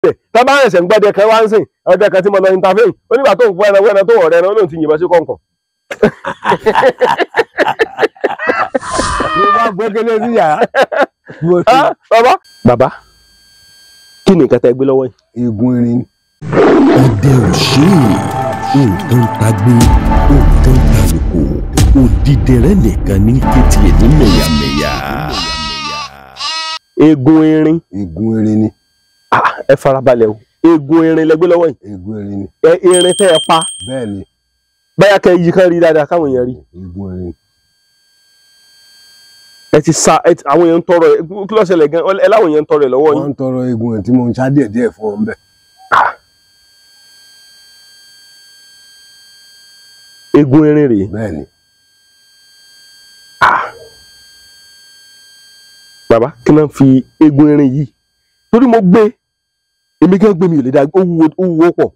Tá bá ẹsẹ̀ ń gbọ́dẹ kan wá ń sìn ọdẹ kan tí mo lọ interview ó nígbà tó ń fọ ẹran wẹ́ran tó ọ̀rẹ́ ẹran ó lóun ti yìnbọn sí kọ̀ǹkọ̀. Mo bá gbẹ́kẹ̀lé sí yàrá. Bàbá bàbá kí ni nǹkan tẹ́ gbé lọ́wọ́ yìí? Eegun erin. Ọdẹ ò ṣe é, nǹkan tagbé, nǹkan talùkò, òdìdẹrẹ́ nìkan ní kétí ẹ̀ ní mẹ̀yàmẹ̀yà. Eegun erin. Eegun erin ni. Ẹ farabalẹ̀ o, eegun erin lẹ gbé lọ́wọ́ yìí. Eegun erin ni. Ẹ erin tẹ́ ẹ pa. Bẹ́ẹ̀ ni. Báyà kẹ́ yí kan rí dáadáa káwọn èèyàn rí. Eegun erin. Ẹ ti sa àwọn èèyàn ń tọrọ ẹ, kí ló ṣẹlẹ̀ gan ẹ láwọn èèyàn ń tọrọ ẹ lọ́wọ́ yín. Wọ́n ń tọrọ eegun ẹ̀ tí mo ń ṣá díẹ̀ díẹ̀ fún wọn bẹ́ẹ̀. Eegun erin rèé. Bẹ́ẹ̀ ni. Bàbá kí náà fi eegun erin yìí torí mo gbé èmi kí wọ́n gbé mi ò lè dá ó wúwo pọ̀.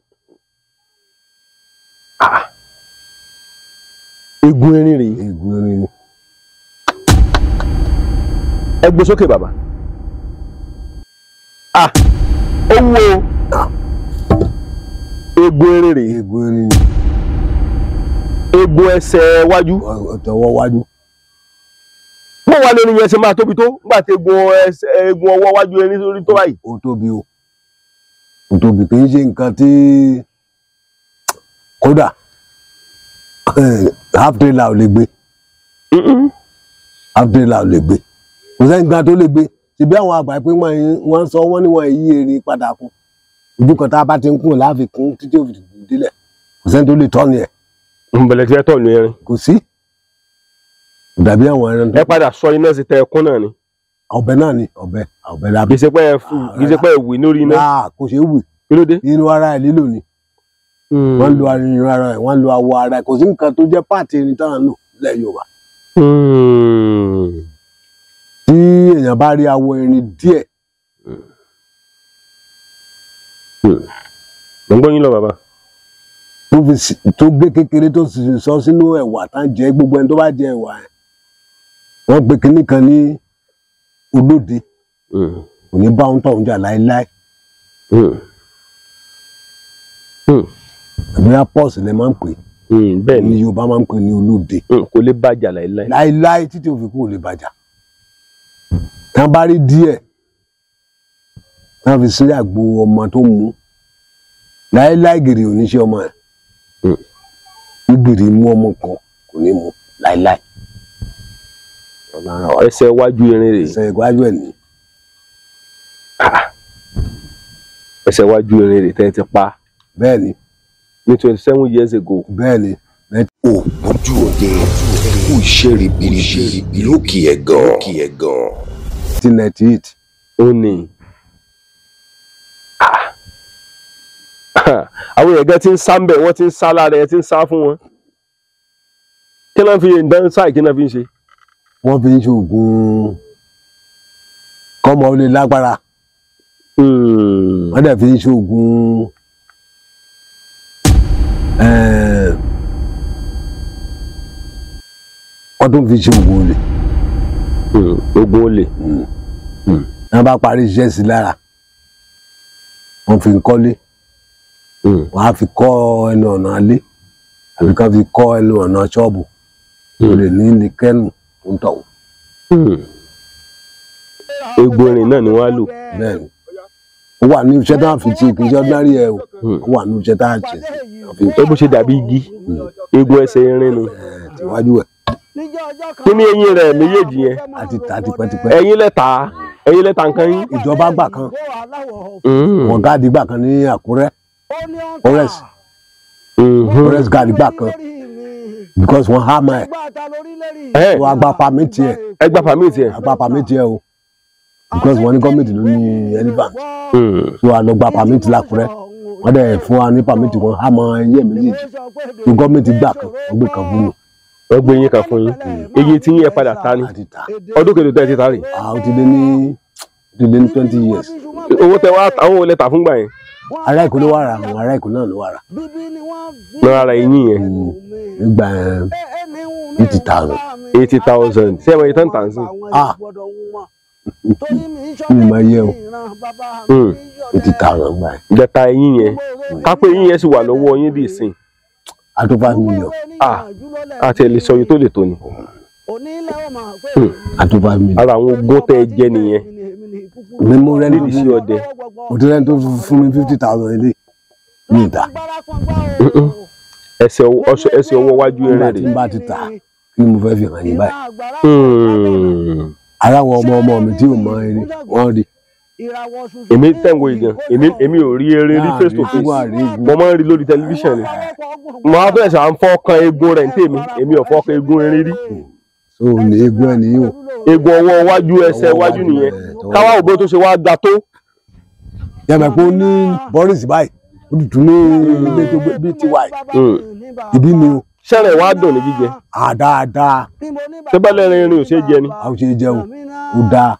Eegun erin rèé. Eegun erin ni. Ẹ gbé sókè bàbá. Ó wúwo. Eegun erin rèé. Eegun erin ni. Eegun ẹsẹ̀ wájú. Ọ̀tọ̀wọ́ wájú. Bó wà lórí yẹn ṣe máa tóbi tó nígbà tí eegun ọwọ́ wájú erin sórí tó báyìí. Ó tóbi o, ó tóbi, kì í ṣe nǹkan tí kódà half trailer ò lè gbé. Half trailer ò lè gbé, kò sẹ́ni kan tó lè gbé. Ṣebí àwọn àgbà pé wọ́n sọ wọ́n ní wọ́n yí erin padà kún ojú kan tá a bá ti ń kún láàfin kún títí ó fi délẹ̀, kò sẹ́ni tó lè tọ́ ni ẹ̀. Nbẹ̀lẹ̀ tí ẹ tọ̀ ní erin. Kò sí. Dàbí àwọn ẹran. Ẹ padà sọ iná sí tẹ ẹkún náà ni. Ọ̀bẹ náà ni, ọ̀bẹ ọ̀bẹ la. Kì í ṣe pé ẹ wì lórí iná. Kò ṣe é wì. Kí ló dé? Inú ara ẹ lílò ni. Wọ́n lo inú ara ẹ, wọ́n lo awọ ara ẹ, kò sí nǹkan tó jẹ́ páàtì irin táwọn lò nílẹ̀ Yorùbá. Tí èèyàn bá rí awọ irin díẹ̀. Mo ń gbọ́ yín lọ bàbá. Tó gbé kékeré tó sì sọ sínú ẹ̀wà tá ń jẹ, gbogbo ẹni tó bá jẹ ẹ̀wà ẹ̀ wọ́n pe kinní kan ní olóde, kò ní bá òun tọ̀ ń jà láéláé. Bóyá pọ́ọ̀sì lè máa ń pè bẹ́ẹ̀ ni Yorùbá máa ń pè ní olóde. Kò lè bàjà láéláé. Láéláé títí òfin kò lè bàjà. Tá a bá rí díẹ̀ tá a fi sílẹ̀ àgbo ọmọ tó mú láéláé gèrè ò ní ṣe ọmọ ẹ̀. Gèrè mú ọmọ kan kò ní mú láéláé. Ẹsẹ̀ iwájú erin rèé. Ẹsẹ̀ iwájú ẹ̀ ní. Ẹsẹ̀ iwájú erin rèé tẹ́ ẹ ti pa. Bẹ́ẹ̀ ni. Ní 27 years ago. Bẹ́ẹ̀ ni. Ògbójú ọdẹ kú iṣẹ́ ribiribi lókè ẹ̀gàn. 1998. Ó ní. Àwọn èèyàn gan ti ń sá ń bẹ̀, wọ́n ti ń sá lára ẹ̀, ti ń sá fún wọn. Kí ló ń fi ìdán sáì, kí ló fi ń ṣe? Wọ́n fi ń ṣe oògùn kọ́mọ ó lè lágbára. Wọ́n dẹ̀ fi ń ṣe oògùn wọ́n tún fi ṣe oògùn olè. Oògùn olè. Wọ́n bá parí iṣẹ́ sí lára, wọ́n fi ń kọ́lé, wọ́n á fi kọ́ ẹnu ọ̀nà alé àbí kán fi kọ́ ẹnu ọ̀nà ṣọ́ọ̀bù. Olè ní ní kẹ́nu ń tọ̀. Eegun erin náà ni wọ́n á lò. Bẹ́ẹ̀ ni, ó wà ní iṣẹ́ tá a fi ṣe, kì í ṣe ordinary ẹ o, ó wà ní iṣẹ́ tá a ṣe. Ó bó ṣe dàbí igi, eegun ẹsẹ̀ erin nu. Tìwájú ẹ̀. Kí ni eyín rẹ̀ méjèèjì yẹn? Àti tà tipẹ́tipẹ́. Ẹ̀yin lẹ́ta, ẹ̀yin lẹ́ta nǹkan yín. Ìjọba gbà kan, wọ́n gáàdì gbà kan ní Àkúrẹ́, forest forest guard gbà kan because wọ́n há máa ẹ̀. Wọ́n gba pàmìtì ẹ̀. Ẹ gba pàmìtì ẹ̀. Gba pàmìtì ẹ̀ o because wọ́n ní gọ́ọ̀mẹ̀ntì ló ní elephant. So a lọ gba pàmìtì l'Àkúrẹ́, wọ́n dẹ̀ fún wa ní pàmìtì, wọ́n há mọ́ ẹyẹ méjèèjì. So gọ́ọ̀mẹ̀ntì gbà kan, wọ́n gbé kan fún mi. Wọ́n gbé yín kan fún yín. Iye tí yín ẹ padà ta ni. Ọdún kejì tẹ́ ẹ ti ta rè. Ó ti lé ní 20 years. Owó tẹ wá àwọn olè tà fúngbà yẹn. Ará Èkó ló wà rà, àwọn ará Èkó náà ló wà rà. Lọ́ra ara eyín yẹn. Nígbà 80,000. 80,000. Ṣé ẹ mọ iye tán tà ń sìn? Mi máa yẹ o. 80,000 gbà yẹn. Ìjẹta eyín yẹn kápẹ́ eyín yẹn sì wà lọ́wọ́ yín dì sí. A tó 5 million. Àti ẹ̀ lè sọ iye tó lè tó ni. A tó 5 million. Ara àwọn ogún tẹ́ ẹ jẹ nìyẹn. Mi mú rẹ́ni nídìí sí ọdẹ. Mo ti rẹ́ni tó fún mi 50,000 ilé ní ìta. Ẹsẹ̀ ọwọ́ wájú ẹrẹ́ rẹ̀. Nígbà tí n bá ti tà kí ni mo fẹ́ fi hàn yín báyìí. Ara àwọn ọmọ ọmọ mi tí ò mọ eré wọ́n rí. Èmi tẹ̀wọ̀ ìgàn èmi ò rí eré rí face to face, mo máa ń rí lórí tẹlifíṣàn ni. Mo á bẹ̀rẹ̀ sà ń fọ́ kan eegun rẹ̀ ní tèmi, èmi ò fọ́ kan eegun eré rí. So ní eegun ẹ̀ nìyí o. Eegun ọwọ́ wájú ẹsẹ̀ wájú nìyẹn, káwá ògbó tó ṣe wá ga tó. Yàgbẹ́ pé ó ní Boris báyìí, ó ti tún ní ilé tó gbé bíi tiwa yìí. Ìbí mi o. Ṣẹ́rẹ̀ wá dùn ní jíjẹ. Àdáadáa. Ṣé bá lẹ́rìn irin ò ṣe é jẹ ni? A ò ṣe é jẹun, ó dáa,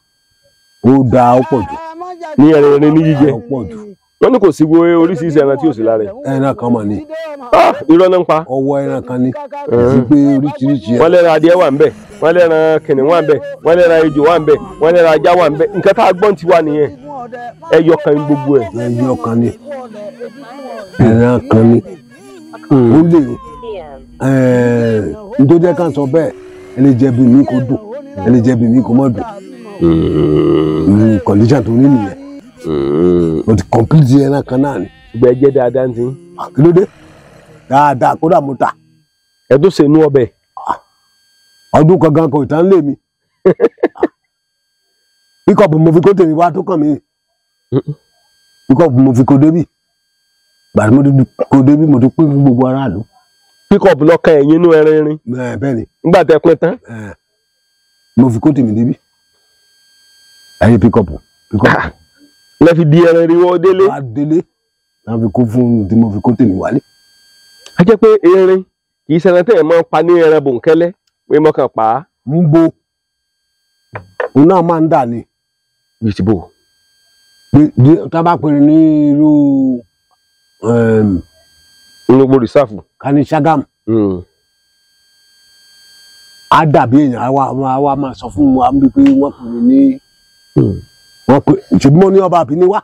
ó dáa, ó pọ̀ jù. Ní ẹran irin ní jíjẹ. Ó pọ̀ jù. Wọ́n ní kò sí wo oríṣiríṣi ẹran tí ò sí lára ẹ̀. Ẹran kan mà ní. Irọ́ náà ń pa. Ọwọ́ ẹran kan ní. Kò sí pé oríṣiríṣi ẹran. Wọ́n lẹ́ran adìẹ wà ń bẹ̀, wọ́n lẹ́ran kìnìún wà ń bẹ̀, wọ́n lẹ́ran ejò wà ń bẹ̀, wọ́n lẹ́ran ajá wà ń bẹ̀. Nǹkan tá a gbọ́n ti wà nìyẹn. Ẹyọ kan gbogbo ẹ̀. Ẹyọ kan ní. Ẹran kan ní. Ó lè n tó jẹ́ ká sọ bẹ́ẹ̀, ẹ lè jẹ bí mi kò dùn, ẹ lè jẹ bí mi kò má dùn. Kọ̀ndíṣàn tó ní nìyẹn. O ti kọ̀m̀pìlìtì ẹran kan náà ni. Ṣùgbọ́n ẹ jẹ́ dáadáa ní. Kí ló dé? Dáadáa kódà mo tà. Ẹ tó ṣe inú ọbẹ̀. Ọdún kan gan kò tán lé mi. Píkọ̀pù mo fi kó tèmi wá tó kàn mí. Píkọ̀pù mo fi kó débì. Gbàdí mo ti kó débì mo ti pín fún gbogbo aráàlú. Píkọ̀pù lọ kan ẹ̀yìn inú ẹran irin. Bẹ́ẹ̀ ni. Nígbà tẹ pín tán. Mo fi kó tèmi débì. Ẹyin píkọ̀pù píkọ̀pù. Lẹ fi di ẹran irin wọ délé. Wá délé. Náà fi kó fún tí mo fi kó tèmi wálé. A jẹ́ pé erin kì í ṣe ẹran tẹ́ ẹ̀ máa ń pa ní ẹran bòńkẹ́lẹ́ pé mo kàn pa á. Ń bo òun náà máa ń dà ní. Bíi ti bò. Tá a bá pèrè ní irú. Inú gbòòrò sáfù. Ká ní Ṣágámù. Á dàbí èèyàn á wá máa sọ fún wa pé wọ́n pèrè ní. Wọ́n pè ṣùgbọ́n mo ní ọba àbí ní wá.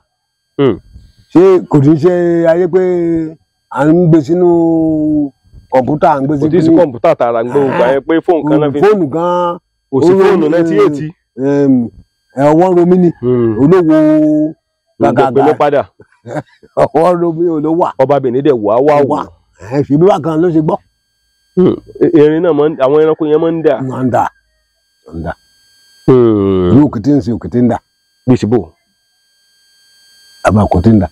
Ṣé kò ní ṣe ayé pé à ń gbé sínú kọ̀ǹpútà à ń gbé sínú. Kò tí ì sí kọ̀ǹpútà tààrà ń gbé ògbà yẹn pé fóònù kan náà fi. Fóònù gan-an. Kò sí fóònù 1980. Ọwọ́ romi ni olówó gàgàgà padà. Ọwọ́ romi olówó. Ọba Benin dẹ̀ wá wá wá. Ṣèbí wà kan ló ṣe gbọ́. Erin náà àwọn ẹranko yẹn máa ń dà. Máa ń dà. Ń dà. Irú òkété ń ṣe òkété ń dà. Gbèsè bò. Àbá òkété ń dà.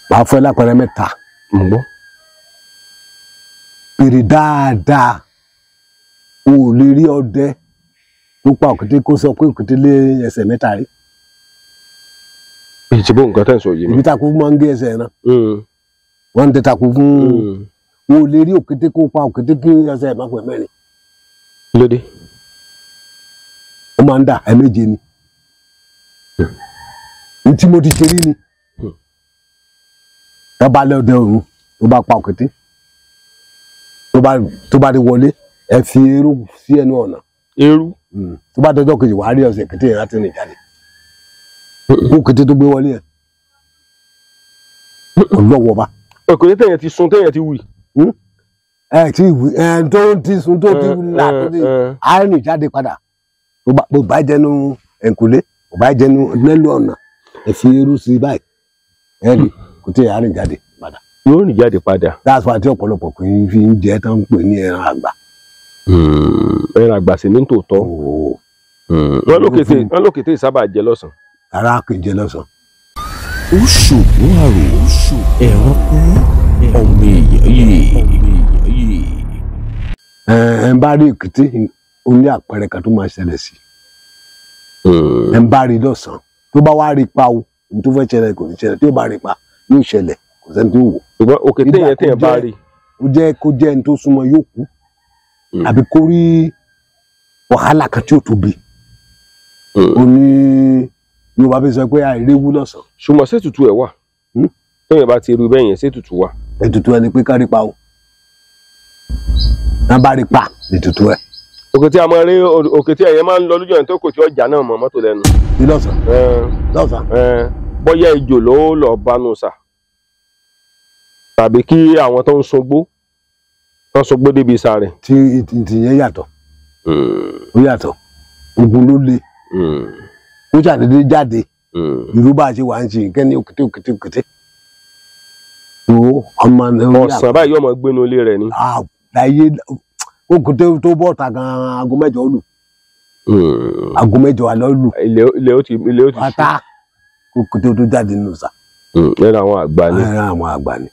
Màá fẹ́ lápẹẹrẹ mẹ́ta. Mo gbọ́. Bèrè dáadáa, o ò lè rí ọdẹ tó pa òkété kó sọ pé òkété lé ẹsẹ̀ mẹ́ta rí. Gbèsè bò nǹkan tẹ̀ ń sọ yìí mi. Ibi takú máa ń gé ẹsẹ̀ náà. Wọ́n ń tẹ takú fún o ò lè rí òkété kó pa òkété kí ẹsẹ̀ má pẹ́ mẹ́rin. Lóde. Ó máa ń dà ẹ̀ẹ̀méje ni. N tí mo ti ṣe rí ni. Tó bá lọ́dẹ òru tó bá pa òkété tó bá ti wọlé ẹ fi eérú sí ẹnu ọ̀nà. Eérú. Tó bá dọjọ́ kejì wàá rí ọ̀sẹ̀ òkété yẹn láti rìn jáde. Òkété tó gbé wọlé yẹn. Ọlọ́wọ́ bá. Òkété tẹ̀yẹ̀ ti sun tẹ̀yẹ̀ ti wì. Ẹ ti wì ẹ tó ti sun tó ti là tó ti á rìn jáde padà. Bó bá jẹnu ẹ̀kúlé bó bá jẹnu lẹ́nu ọ̀nà ẹ fi eérú sí báyìí ẹ rí kò tí ì rìn jáde padà. Yóò rìn jáde padà. That's why tí ọ̀pọ̀lọpọ̀ kì í fi ń jẹ tán ń pè ní ẹran àgbà. Ẹran àgbà sì ní tòótọ́. Wọ́n lókété sábà jẹ lọ́sàn-án. Rárá kì í jẹ lọ́sàn-án. Ó ṣògùn àrò ẹran kú ọmọ èèyàn yìí. Ẹ ń bá rí èkété ó ní àpẹẹrẹ kan tó máa ṣẹlẹ̀ sí. Ẹ ń bá rí lọ́sàn-án tó bá wá rí pa o ní tó fẹ́ ṣẹlẹ̀ kò ní ṣẹlẹ̀ tí ó bá rí pa yóò ṣẹlẹ̀ kò sẹ́ni tó wò. Ṣùgbọ́n òkété yẹn téèyàn bá rí. Ó jẹ́ kó jẹ́ ẹni tó súnmọ́ yóò kú àbí kó rí wàhálà kan tí ó tóbi. Ó ní Yorùbá fi sọ pé àìréwú lọ́sàn-án. Ṣùgbọ́n ṣètùtù ẹ̀ wà. Téèyàn bá ti rí bẹ́ẹ̀ yẹn ṣètùtù wà. Ètùtù ẹni pé ká rí pa o. Tá bá rí pa ètùtù ẹ̀. Òkè tí a máa rí, òkè tí ẹ̀yẹ máa ń lọ lójú ọ̀nà tó kò tí ọjà náà mọ̀ mọ́tò lẹ́nu. Ní lọ́sàn. Lọ́sàn. Bóyá ejò ló lọ bánu sà, tàbí kí àwọn tó ń sogbó tó ń sogbó débi ìsà rẹ̀. Tí ìtìyẹn yàtọ̀, ó yàtọ̀, ogun ló le, ó ṣàdédé jáde, irú bá a ṣe wà ń ṣe nǹkan ní òkété òkété òkété. Ọ̀sán báyìí yóò máa gbénu ilé rẹ̀ ni. Láyé òkété tó bọ̀ ta gan-an aago 8 lù. Aago 8 alẹ́ lù. Ilé ó ti ṣú. Pátá òkété tó jáde nínú sà. Lẹ́nu àwọn àgbà ni. Lẹ́nu àwọn àgbà ni.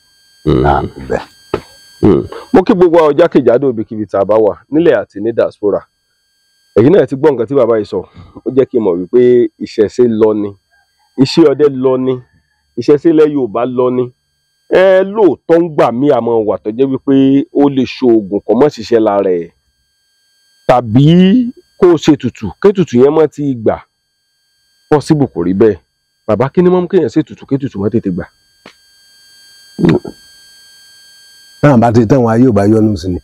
Mo kí gbogbo àwọn jákèjádò ibikíbi tá a bá wà nílẹ̀ àti ní diaspora. Èyí náà ti gbọ́ nǹkan tí bàbá yìí sọ, ó jẹ́ kí n mọ̀ wípé ìṣẹ̀ṣe lọ ni, iṣẹ́ ọdẹ lọ ni, ìṣẹ̀ṣe ilẹ̀ Yorùbá lọ ni. Ẹ lóòótọ́ ń gbà mí àmọ́ wà tó jẹ́ wípé ó lè ṣoògùn kó mọ́ ṣiṣẹ́ lára ẹ̀, tàbí kó o ṣe tutù kétutù yẹn mọ́ ti gbà. Pọ́síbù kò rí bẹ́ẹ̀. Bàbá, kí ni mọ́ kéèyàn ṣe tutù kétutù mọ́ tètè gbà? Táwọn bá ti tẹ̀wọ̀n ayé ò bá yọnu sí ni.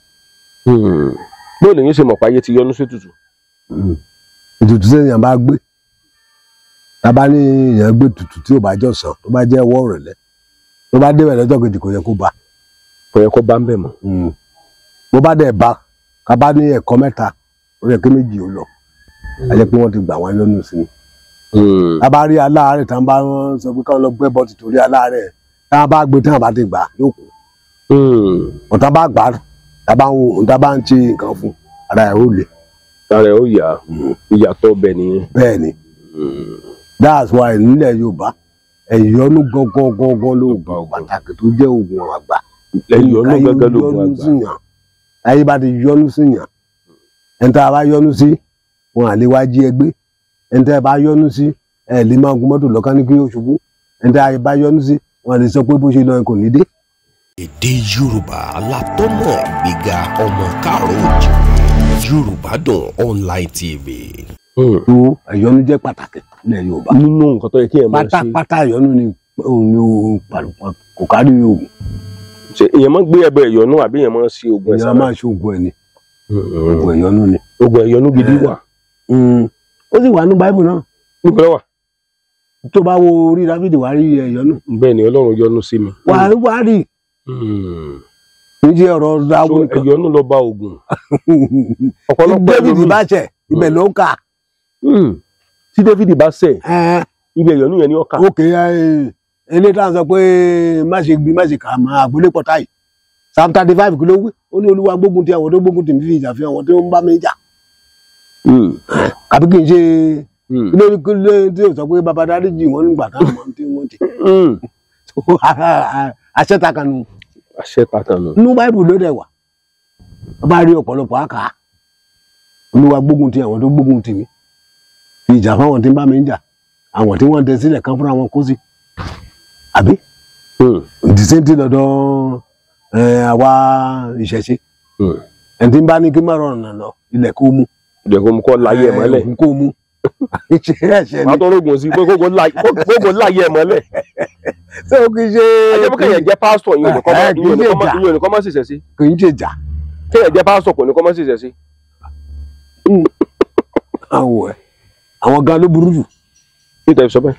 Bóòlù yín ṣe mọ̀ pé ayé ti yọnu sí tutù? Ètùtù tí èèyàn bá gbé, tábà ní èèyàn gbé tutù tí ò bá jọ̀sán, tó bá jẹ́ ọwọ́ ìrọ̀lẹ́, tó bá débẹ̀ lọ́jọ́ kejì kò yẹ kó bá. Kò yẹ kó bá ń bẹ̀ mọ́. Bó bá dẹ̀ bá, ká bá ní ẹ̀kọ́ 3, ó yẹ kí 2 ó lọ. A jẹ́ pé wọ́n ti gbà wọ́n yọnu sí ni. Tá bá rí aláàárẹ̀ tá bá sọ pé káwọn lọ gbẹ́ bọ́ ti torí aláàárẹ̀, tá bá gbé tá bá ti gbà yóò kú. Ọ̀tá bá gbà tá bá ń ṣe nǹkan fún ara ẹ̀ ó le. Ara ẹ̀ ó yá, ìyàtọ̀ ọbẹ̀ nìyẹn. Bẹ́ẹ̀ ni. That's why nílẹ̀ Yorùbá ẹ̀yọ́nú gangan gangan lóògùn pàtàkì tó jẹ́ oògùn àgbà. Ẹ̀yọ́nú gangan lóògùn àgbà. Ayé bá ti yọ́nú síyàn, ẹni tá a bá yọ́nú sí, wọn à lè wá jí ẹ gbé. Ẹni tá a bá yọ́nú sí, ẹ lè máa gun mọ́tò lọ́kàn ní kí yóò ṣubú. Ẹni tá a bá yọ́nú sí, wọn à lè sọ pé bó ṣe lọ kò ní dé. Èdè Yorùbá látọ́nà ìgbéga ọmọ káàárọ̀ oòjíire. Yorùbá Dùn Online TV. Tó ẹ̀yọ́nú jẹ́ pàtàkì nílẹ̀ Yorùbá. Nínú nǹkan tó yẹ kí ẹ máa ṣe. Pátápátá ẹ̀yọ́nú ni òun kò kárí oògùn. Ṣé èèyàn máa ń gbé ẹbọ ẹ̀yọ́nú àbí èèyàn máa ń ṣe oògùn ẹ̀sán? Èèyàn máa ń ṣe oògùn ẹ̀ ni. Oògùn ẹ̀yọ́nú ni. Oògùn ẹ̀yọ́nú gidi wà. Ó sì wà ní Báíbù náà. Níbo ló wà? Tó bá wo orí Dáfídì wàá rí ẹ̀yọ́nú. Bẹ́ẹ̀ ni Ọlọ́run yọ́nú sí mi. Wàá rí. Ní ọ̀rọ̀ dáwọ́ nìkan. Ẹ̀yọ́nú ló bá oògùn. Ọ̀pọ̀lọpọ̀ Dáfídì bá ṣẹ̀ ibẹ̀ ló ń kà. Tí Dáfídì bá ṣẹ̀ ibi ẹ̀yọ́nú yẹn ni ó kà. Ok, ilé tá à ń sọ pé má ṣe gbin má ṣe kà máa àgbélé pọ̀tá yìí. Psalm 35 kí ló wí? Ó ní Olúwa gbógun ti àwọn tó gbógun tì mí, fi ìjà fi àwọn tó ń bá mi jà. Àbí kì í ṣe lórí kí ló tí ò sọ pé bàbá dáríjì wọn nígbà táwọn ọmọ tí wọ́n ti. Àṣẹ takanu. Àṣẹ takanu. Nínú Báíbù ló dẹ̀ wà. Wọ́n bá rí ọ̀pọ̀lọpọ̀ àkà. Olúwa gbógun ti àwọn tó gbógun tì mí. Ìjà fáwọn tí ń bá mi ń jà. Àwọn tí wọ́n dẹ sílẹ̀ kan fúnra wọn kó sí. Àbí? The same thing lọ́dọ̀ àwa ìṣẹ̀ṣe. Ẹni tí ń bá ní kí má rọrùn lọ, ilẹ̀ kó mú. Ilẹ̀ kó mú kọ́ láyé ẹ̀ mọ́lẹ̀. Kó mú. Wàá tó rógùn sí pé kókó láyé ẹ̀ mọ́lẹ̀. Ṣé o kì í ṣe. Ajẹ́ kéèyàn jẹ́ pásítọ̀ yìí ò ní kọ́ mọ́ ṣiṣẹ́ sí. Kì í ṣe jà. Kéèyàn jẹ́ pásítọ̀ kò ní kọ́ mọ́ ṣiṣẹ́ sí. Àwọn gan ló burú jù. Níta ìsọ bẹ́ẹ̀.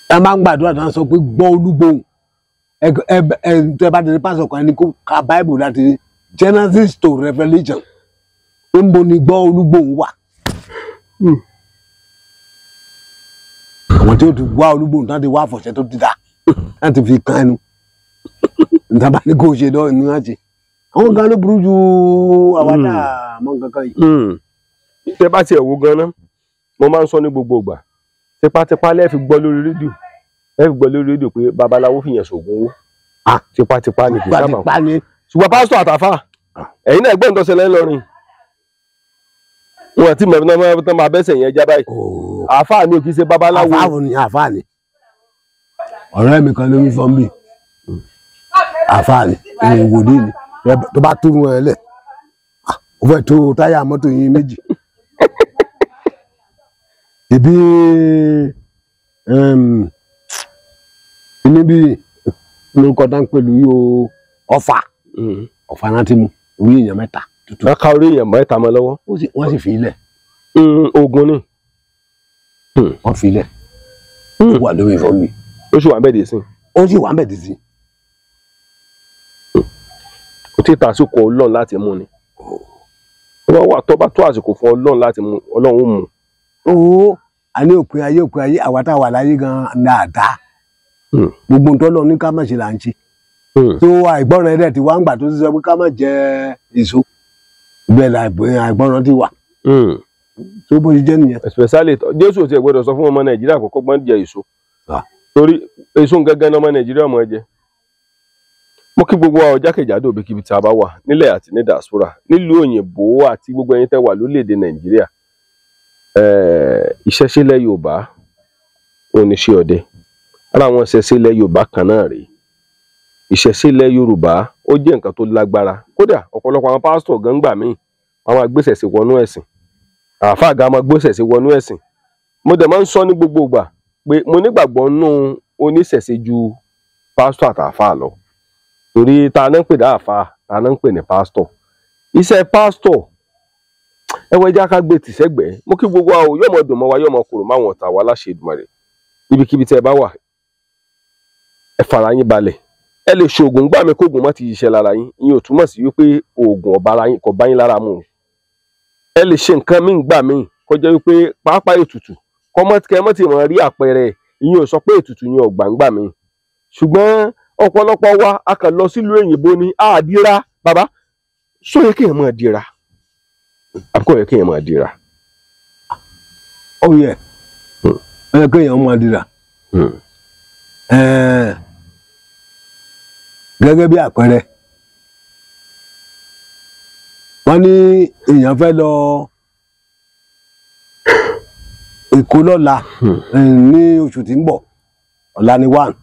Ẹ máa ń gbàdúrà tó ń sọ pé gbọ́ olúgbòhùn. Ẹ tẹ bá tẹ̀lé pásítọ̀ kan ní kó ka Báíbù láti Genesis to Revelation. Ń bo ni gbọ́ olúgbòhùn wà. Àwọn tí ó ti wá olúgbòhùn tán ti wá àfọ̀ṣẹ tó ti dà láti fi kan ẹnu. Níta bá ní kó ṣe lọ ní wọ́n ṣe. Àwọn gan ló burú ju àwa náà mọ nǹkan kan yìí. Tẹ bá tiẹ̀ wo gan-an, mo máa ń sọ ní gbogbo ìgbà. Tipátipá lẹ́ẹ̀ fi gbọ́ lórí rédíò. Lẹ́ẹ̀ fi gbọ́ lórí rédíò pé babaláwo fìyàn ṣògùn owó. Tipátipá ni kì í sábà. Ṣùgbọ́n pásítọ̀ àtàfà, ẹ̀yin náà gbọ́n tó ṣẹlẹ̀ ńlọrin. Wọn àti mẹ̀rin náà tán máa bẹ́sẹ̀ yẹn já báyìí. Àáfàá ni ò kì í ṣe babaláwo. Àáfàá ni àáfàá ni. Ọ̀rẹ́ mi kan ló ń fọ́n mi. Àáfàá ni, ìwòlíì ni. Tó bá tú wọn lẹ̀, ó fẹ́ tó táyà mọ́tò yín méjì. Ibi níbi lórúkọ tá ń pẹ̀lú yóò Ọ̀fà. Ọ̀fà náà ti mú orí èèyàn 3 tútù. Wọ́n ká orí èèyàn 3 mọ́ lọ́wọ́. Wọ́n sì fi ilẹ̀. Ogun ni. Wọ́n fi ilẹ̀. Ó wà lórí ìfọ́ mi. Ó sì wà ń bẹ̀ dé sí. Ó sì wà ń bẹ̀ dé sí. Kò tí ì ta àsìkò Ọlọ́run láti mú ni. Wọ́n wà tó bá tó àsìkò fún Ọlọ́run láti mú, Ọlọ́run ó mú. Ó a ní òpin ayé, òpin ayé, àwa tá a wà láyé gan-an dáadáa. Gbogbo nǹkan Ọlọ́run ní ká má ṣe là ń ṣe. Tó àìgbọràn ẹ̀rẹ́ ti wá ń gbà tó ti sọ pé ká má jẹ èso. Bẹ́ẹ̀ la àìgbọràn ti wà. Tó bó ṣe jẹ́ nìyẹn. Especially Jésù ò tiẹ̀ gbọ́dọ̀ sọ fún ọmọ Nàìjíríà kọ́kọ́ gbọ́n jẹ èso. Torí èso gangan ní ọmọ Nàìjíríà ọmọ jẹ. Mo kí gbogbo wa jákèjádò ibikíbi tí a bá wà nílẹ̀ àti ní diaspora, nílùú òyìnbó àti gbogbo ẹ̀yin tẹ́ wà lórílẹ̀‐èdè Nàìjíríà. Ìṣẹ̀ṣe ilẹ̀ Yorùbá oníṣẹ́ ọdẹ. Ara àwọn ìṣẹ̀ṣe ilẹ̀ Yorùbá kan náà rèé. Ìṣẹ̀ṣe ilẹ̀ Yorùbá ó jẹ́ nǹkan tó lágbára. Kódà ọ̀pọ̀lọpọ̀ àwọn pásítọ̀ gan gbà míì, wọ́n máa gbéṣẹ̀ṣe wọnú ẹ̀sìn. Àáfàá gan máa gbéṣẹ̀ṣe wọnú ẹ̀sìn. Mo dẹ̀ máa ń sọ ní gbogbo ìgbà pé mo nígbàgbọ́ nú oníṣẹ̀ṣe ju pásítọ̀ àtàáfàá lọ. Torí ta náà ń pè ní àáfàá, ta náà ń pè ní pásítọ̀. Iṣẹ́ pásítọ̀ ẹ wọ ẹjẹ́ ká gbé tìṣẹ́gbẹ̀ẹ́. Mo kí gbogbo wa o, yóò mọ dùn mọ́ wa, yóò mọ kúrò máwọn ọ̀tá wa láṣẹ Èdùmàrè. Ibikíbi tẹ́ ẹ bá wà, ẹ fara yín balẹ̀. Ẹ lè ṣoògùn gbà mí kóògùn má ti ṣiṣẹ́ lára yín. Ìyẹn ò túmọ̀ sí wípé oògùn ọ̀bá ara yín kò bá yín lára mu o. Ẹ lè ṣe nǹkan míì gbà míì kó jẹ́ wípé pàápàá ètùtù kẹ́ mọ́ ti mọ̀ rí àpẹẹrẹ. Ìyẹn ò sọ pé ètùtù yẹn ò gbàǹgbà míì. Ṣùgbọ́n ọ̀pọ̀lọpọ̀ wa a kàn lọ sílùú òyìnbó ni a dira. Bàbá, sọ yẹ kéèyàn máa dira àbíkọ́ yẹ kéèyàn máa dira? Ó yẹ, ó yẹ kéèyàn máa dira. Gẹ́gẹ́ bí àpẹẹrẹ, wọ́n ní èèyàn fẹ́ lọ Èkó lọ́la ní oṣù tí ń bọ̀, ọ̀la ni 1.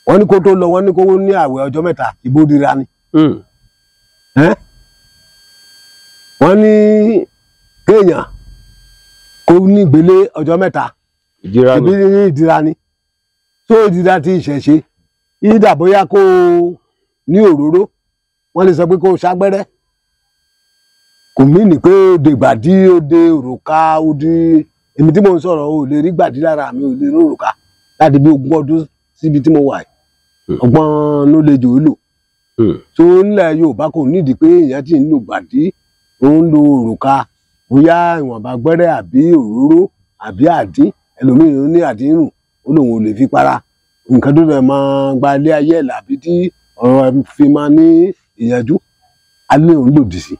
Wọ́n ní kó tó lọ, wọ́n ní kó ní àwẹ̀ ọjọ́ 3, ìbò dira ni. Wọ́n ní kéèyàn kó ní ìgbélé ọjọ́ 3, ìdíra ni. Tó ìdíra ti ìṣẹ̀ṣe, ìdà bóyá kó ní òróró, wọ́n lè sọ pé kó ṣàgbẹ́rẹ́. Kò mí ní pé ó de gbàdí, ó de òrùka, ó di èmi tí mò ń sọ̀rọ̀ ò lè rí gbàdí lára mi, ò lè rí òrùka láti bí 20 ọdún síbi tí mo wà yìí. Ọgbọ́n ló lè jò ó lò. Tó nílẹ̀ Yorùbá kò nídìí pé èèyàn ti ń lo gbàdí, ó ń lo òrùka, bóyá ìwọ̀nba gbẹ́rẹ́ àbí òróró àbí àdín. Ẹlòmíràn ó ní àdín rùn, ó lòun ò lè fi para. Nǹkan tó lè máa gba ilé ayé ẹ̀ làbí tí ọ̀rọ̀ ẹ̀ fi máa ní ìyànjú, alẹ́ òun lòdì sí.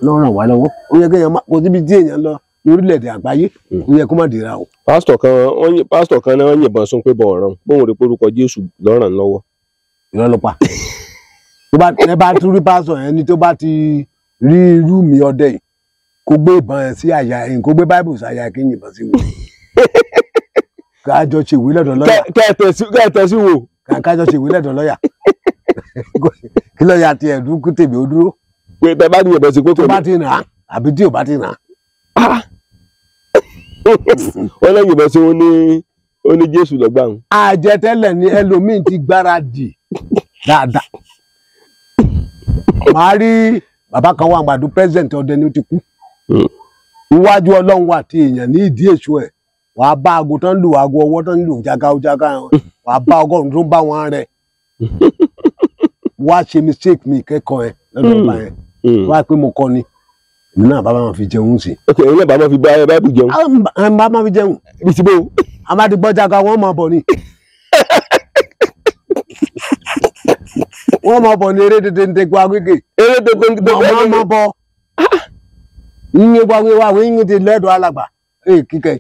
Lọ́ràn ràn wá lọ́wọ́. Ó yẹ kéèyàn kò síbi tí èèyàn lọ lórílẹ̀‐èdè àgbáyé, ó yẹ kó má dira o. Pásítọ̀ kan náà yìnbọn sún pé bọ̀ ọ̀ràn, bóun rí porúkọ Jésù lọ́ràn lọ́wọ́. Irọ́ ló pa. Tó bá ẹ bá tún rí pásítọ̀ yẹn ni tó bá ti rí irú mi ọdẹ yìí, kó gbé ìbọn yẹn sí àyà ẹ̀, kó gbé báìbù sí àyà kí n yìnbọn sí wò. Kájọ ṣe ìwé lọ́dọ̀ lọ́yà. Kẹ́ẹ̀tẹ̀ sí wò. Kájọ ṣe ìwé lọ́dọ̀ lọ́yà. Kí lọ́yà ti ẹ̀dùn kú tèmi ó dúró. Pé tẹ bá ní ìbọn sí pé kò ní. Tó bá ti rà á àbí tí ò bá ti rà á. Wọ́n lẹ́yìn ìbọn sí ó ní Jésù lọ́gbà ń. Àjẹtẹ́lẹ̀ ni ẹlòmíín ti gbáradì dáadáa. Màá rí bàbá kan wà gbàdú president ọdẹ ni ó ti kú. Iwájú Ọlọ́run wà tí èèyàn ní ìdí èso ẹ̀. Wàá bá aago tán lù, aago ọwọ́ tán lù jága jága, wàá bá 100 tó ń bá wọn rẹ̀. Wá ṣe mistake mi kẹ́kọ̀ọ́ ẹ lọ́dọ̀ ọba yẹn. Wá pé mo kọ́ ni, èmi náà bàbá máa fi jẹun sí. Ok, èmi náà bàbá máa fi báìbù jẹun. Bàbá máa fi jẹun. Ibi tí bó. A máa ti gbọ́ jága, wọ́n máa bọ̀ ni. Wọ́n máa bọ̀ ní eré tètè ń tẹ́gbọ́ agbègbè. Eré tètè ń tẹ́gbọ́ agbègbè. Wọ́n máa bọ̀. Yín wá wíwá wíyín ti lẹ́dọ̀ alàgbà. Ee kíkẹ́.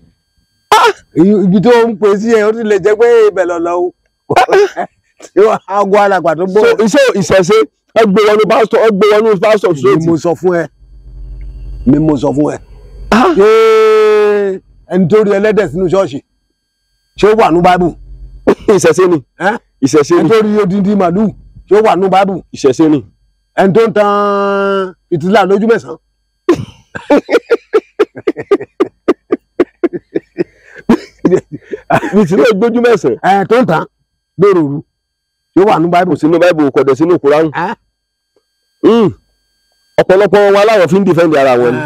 Ibi tó ń pè sí ẹ, ó ti lè jẹ́ pé ibẹ̀ lọ̀lọ́ o. Aago alàgbà tó bọ̀. Iṣẹ́ ìṣẹ̀ṣe ẹ gbé wọnú pásítọ̀, ẹ gbé wọnú pásítọ̀ straight. Mi mo sọ fún ẹ. Mi mo sọ fún ẹ. Ṣé ẹni tó rí ẹlẹ́dẹ̀ sínú ṣọ́ọ̀ṣì ṣé ó wà ní Báíbù? Ìṣẹ̀ṣe ni. Ìṣẹ̀ṣe ni. Ẹni tó rí odindi màlúù ṣé ó wà ní Báíbù? Ìṣẹ̀ṣe ni. Ẹni tó ń tan ìtìlá lójú mẹ́sàn-án. Ìtìlá gbójú mẹ́sàn-án. Ẹ tó ń tan lóru òru ṣé ó wà ní Báíbù? Kò sínú Báíbù, kò dẹ̀ sínú Kùránì. Ọ̀pọ̀lọpọ̀ wọn aláwọ̀ fi ń dìfẹ́ǹdì ara wọn ni.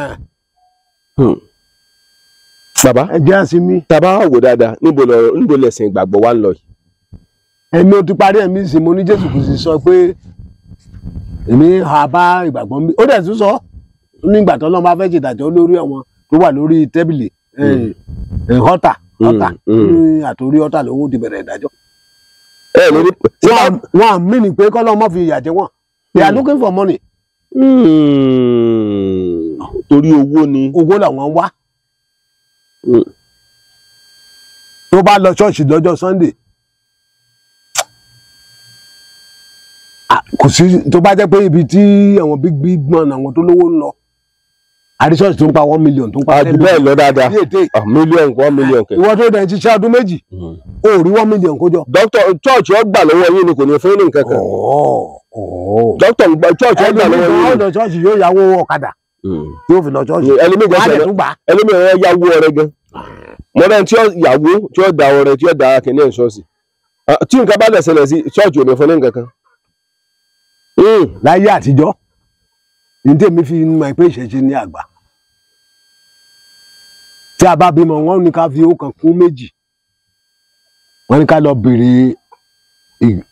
Bàbá ẹ jẹ́ àsinmi. Tàbá wò dáadáa, níbo lẹ̀sìn ìgbàgbọ́ wa ń lọ yìí? Ẹ̀mí o ti parí ẹ̀mí ìsìn, mo ní Jésù Kristi sọ pé èmi ha bá ìgbàgbọ́ mi. Ó dẹ̀ tún sọ nígbà tó lọ́n bá fẹ́ ṣèdájọ́ lórí àwọn tó wà lórí tẹ́bìlì ọ̀tà ọ̀tà ní àtòrí ọ̀tà lòun ti bẹ̀rẹ̀ ìdájọ́. Wọ́n á mí ni pé kọ́lọ́ mọ́ fi ìyà jẹ wọ́n. They are looking for money. Torí owó ni. Owó làwọn ń wá. Tó bá lọ ṣọ́ọ̀ṣì lọ́jọ́ Sunday, kò sí, tó bá jẹ́ pé ibi tí àwọn big big man, àwọn tó lówó ń lọ, àrí ṣọ́ọ̀ṣì tó ń pa 1 million, tó ń pa 10 bẹ́ẹ̀ lọ dáadáa, mílíọ̀nù, 1 million kẹ. Ìwọ tó dẹ̀ ń ṣiṣẹ́ ọdún 2, o rí 1 million kó jọ. Dókítà, church ó gbà lọ́wọ́ yín ni, kò ní fún ní nǹkan kan. Dókítà, church ó gbà lọ́wọ́ yín. Ẹlòmíì lọ ṣọ́ọ̀ṣì yóò yáwó ọ̀kadà yóò fi lọ ṣọ́ọ̀ṣì. Ẹlòmíì wọn yáwó ọrẹ gan. Mọ́rẹ́ tí ó yàwó tí ó da ọrẹ tí ó da kìnìún ṣọ́ọ̀ṣì, tí nǹkan bá dẹ̀ ṣẹlẹ̀ sí ṣọ́ọ̀ṣì ò ní fún ní nǹkan kan. Láyé àtijọ́ ní tèmi fi mọ̀ pé ìṣẹ̀ṣe ní àgbà, tí a bá bímọ, wọn ní ká fi ọ̀kan kún méjì, wọn ní ká lọ béèrè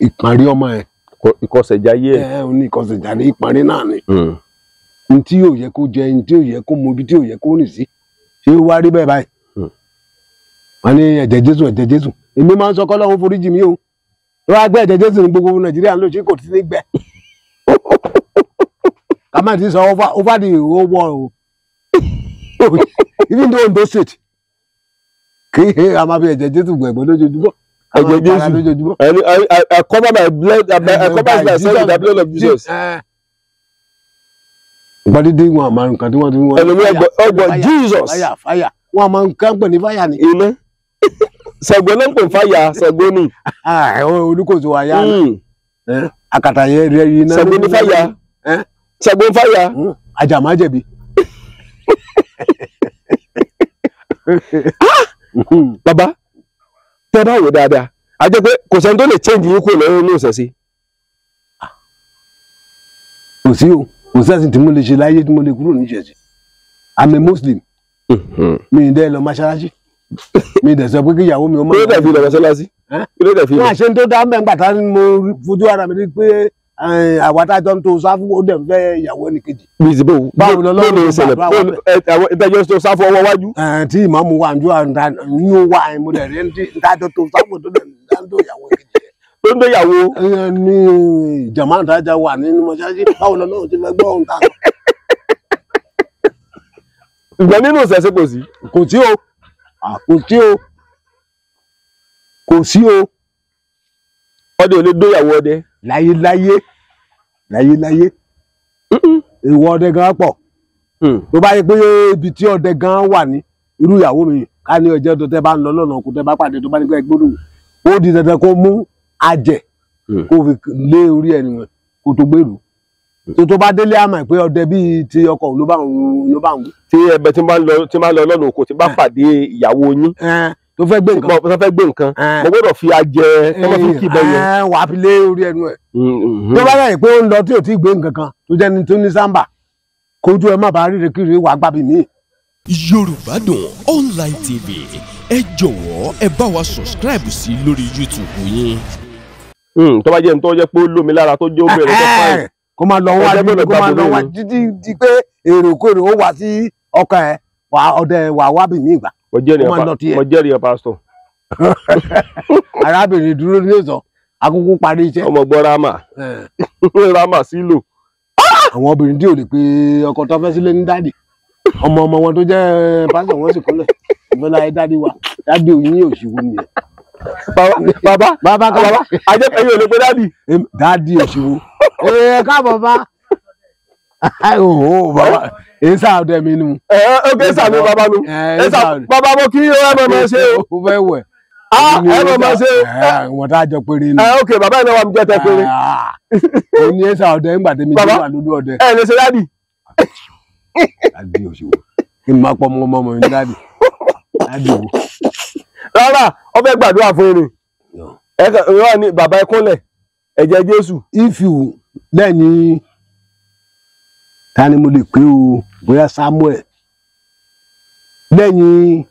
ìpàrí ọmọ ẹ. Ìkọsẹ̀jáyé ẹ. Ẹ ní ìkọsẹ̀jáyé, ìpàrí náà ni n tí yóò yẹ kó jẹ, n tí yóò yẹ kó mu, ibi tí yóò yẹ kó rìn sí. Ṣé ó wá rí bẹ́ẹ̀ báyìí? Wọn ní ẹ̀jẹ̀ Jésù, ẹ̀jẹ̀ Jésù. Èmi máa ń sọ kọ́lọ́hún foríjì mi o, wọ́n á gbé ẹ̀jẹ̀ Jésù ní gbogbo Nàìjíríà ń lò, ṣé kò tí ní gbẹ? Ká má ti sọ over the whole world o, even though Ondo State, kí a máa fi ẹ̀jẹ̀ Jésù gbẹ̀gbẹ́ lójoojúmọ́. Ẹ̀jẹ̀ Jésù lójoojúmọ́. I cover my blood, I cover myself with the blood of Jesus. Nǹkan dídí wọn àmà nǹkan tí wọ́n ti wọ́n. Ẹlòmí ọgbọ̀n Jesus. Fáyà, fáyà, wọn àmà nǹkan pè ní fáyà ni. Iná Ṣàngó ló ń pè fáyà, Ṣàngó ni. Olùkóso àyà àkàtà yẹn rẹ iná. Ṣàngó ní fáyà, Ṣàngó fáyà. Àjàmájẹ̀bi. Bàbá, tẹ́ bá wò dáadáa, a jẹ́ pé kò sẹ́ni tó lè change yín kúrò lọ́wọ́ ní ìṣẹ̀ṣe. Kò sí o, kò sẹ́sìn tí mo lè ṣe láyé tí mo lè kúrò ní ìṣẹ̀ṣe. I'm a Muslim. Mi ì dẹ́ lọ mọ́ṣáláṣí, mi ì dẹ̀ sọ pé kí ìyàwó mi ó máa. Kí ló dẹ̀ fi lọ mọ́ṣáláṣí? Kí ló dẹ̀ fi lọ? Wọ́n àṣẹ tó dá mẹ́ngbà tá mo fojú ara mi rí pé àwa tá a jọ ń to sáfù, ó dẹ̀ ń fẹ́ ìyàwó ẹnì kejì. Bíi báwo lọ lọ́wọ́ lọ́wọ́ ìdájọ́ tó sáfù ọwọ́ wájú. Tí ìmáàmù wa ń jó àyún wa, mo dẹ̀ rí ìdájọ́ tó sáfù tó dẹ̀ ń tó ìyàwó kejì. Tó ń dóyàwó. Ní jàmáà ìdájà wà nínú mọ́ṣáláṣí, báwo lọ lọ́wọ́ ti fẹ́ gbọ́ ohun tá a sọ. Ìgbà nínú ìṣẹ̀ṣe kò sí. Kò sí o, kò sí o, kò sí o. Ọdẹ ò lè dóyàwó ọdẹ. Láyéláyé, láyéláyé, ìwọ ọdẹ gan pọ̀. Tó bá yẹ pé ibi tí ọdẹ gan wà ní irú ìyàwó mi, ká ní ọjọ́ tó tẹ́ bá ń lọ lọ́nà kó tẹ́ bá pàdé, tó bá ní pẹ́ gbódùn, ó di dandan kó mú ajẹ kó fi lé orí ẹni wọn kó tó gbèrú. Tó bá délé, àmọ́ pé ọdẹ bíi ti ọkọ ló bá ń ló bá ń. Tí ẹbẹ tí máa ń lọ, tí máa ń lọ lọ́nà oko, tí bá pàdé ìyàwó yín tó fẹ́ gbé nǹkan, tó fẹ́ gbé nǹkan, mo gbọ́dọ̀ fi ajẹ tó máa fi kì bẹ́ẹ̀ yẹn. Wàá fi lé orí ẹnu ẹ̀. Tó bá yẹ pé ó ń lọ tí ò tí ì gbé nǹkan kan, tó jẹ́ ni tó ní sáǹbà, kójú ẹ má bàa ríre kiri, wàá gbàbí mi. Yorùbá Dùn Online TV, ẹ jọ̀wọ́ ẹ bá wa subscribe sí lórí YouTube yín. Tó bá jẹ́ ní tó jẹ́ pé ó lómi lára, tó jẹ́ obìnrin tó fáyìn. Kó máa lọ wá, kó máa lọ wá títí di pé èrò kérò ó wá sí ọkàn ẹ, wà ọdẹ wà wábì mí ìgbà. Mo jẹ́rìí ẹ, pásítọ̀. Arábìnrin dúró ní òsàn akókó parí iṣẹ́. Ọmọ gbọ́ rámà rámà sílò. Àwọn obìnrin tí ò lè pe ọkọ tó fẹ́ sílé ní daddy, ọmọ ọmọ wọn tó jẹ́ pásítọ̀, wọn sì kúnlẹ̀ ìfẹ́lá ẹ, daddy wa, daddy òyìn òṣìwò nìyẹn. Bàbá, bàbá, bàbá, ajẹ́ ẹ̀yin ò lè pe daddy. Daddy òṣìwò, ẹ káàbọ̀ bá ooo bàbá, èsà ọdẹ mi nu. Ẹ ok, èsà mi bàbá nu, èsà bàbá, mo kí ẹ mọ̀ mọ̀ ṣe o. O fẹ́ wẹ̀. Ẹ mọ̀ mọ̀ ṣe o. Wọ́n tá a jọ péré ni. Ẹ ok, bàbá yìí náà wà mí jẹ́ tẹ péré. O ní èsà ọdẹ ńgbà tẹ́mi tí wà lójú ọdẹ. Ẹ lè ṣe daddy. Daddy òṣìwò, kí n máa pọ́ ọmọ ọmọ mi ní daddy, daddy wo. Rárá, ọ fẹ́ gbàdúrà fún mi. Ẹ kàn ní bàbá, ẹ kúnlẹ̀, ẹ̀jẹ̀ Jésù. If you lẹ́yìn Ta ni mo lè pé o, bóyá Samuel lẹ́yìn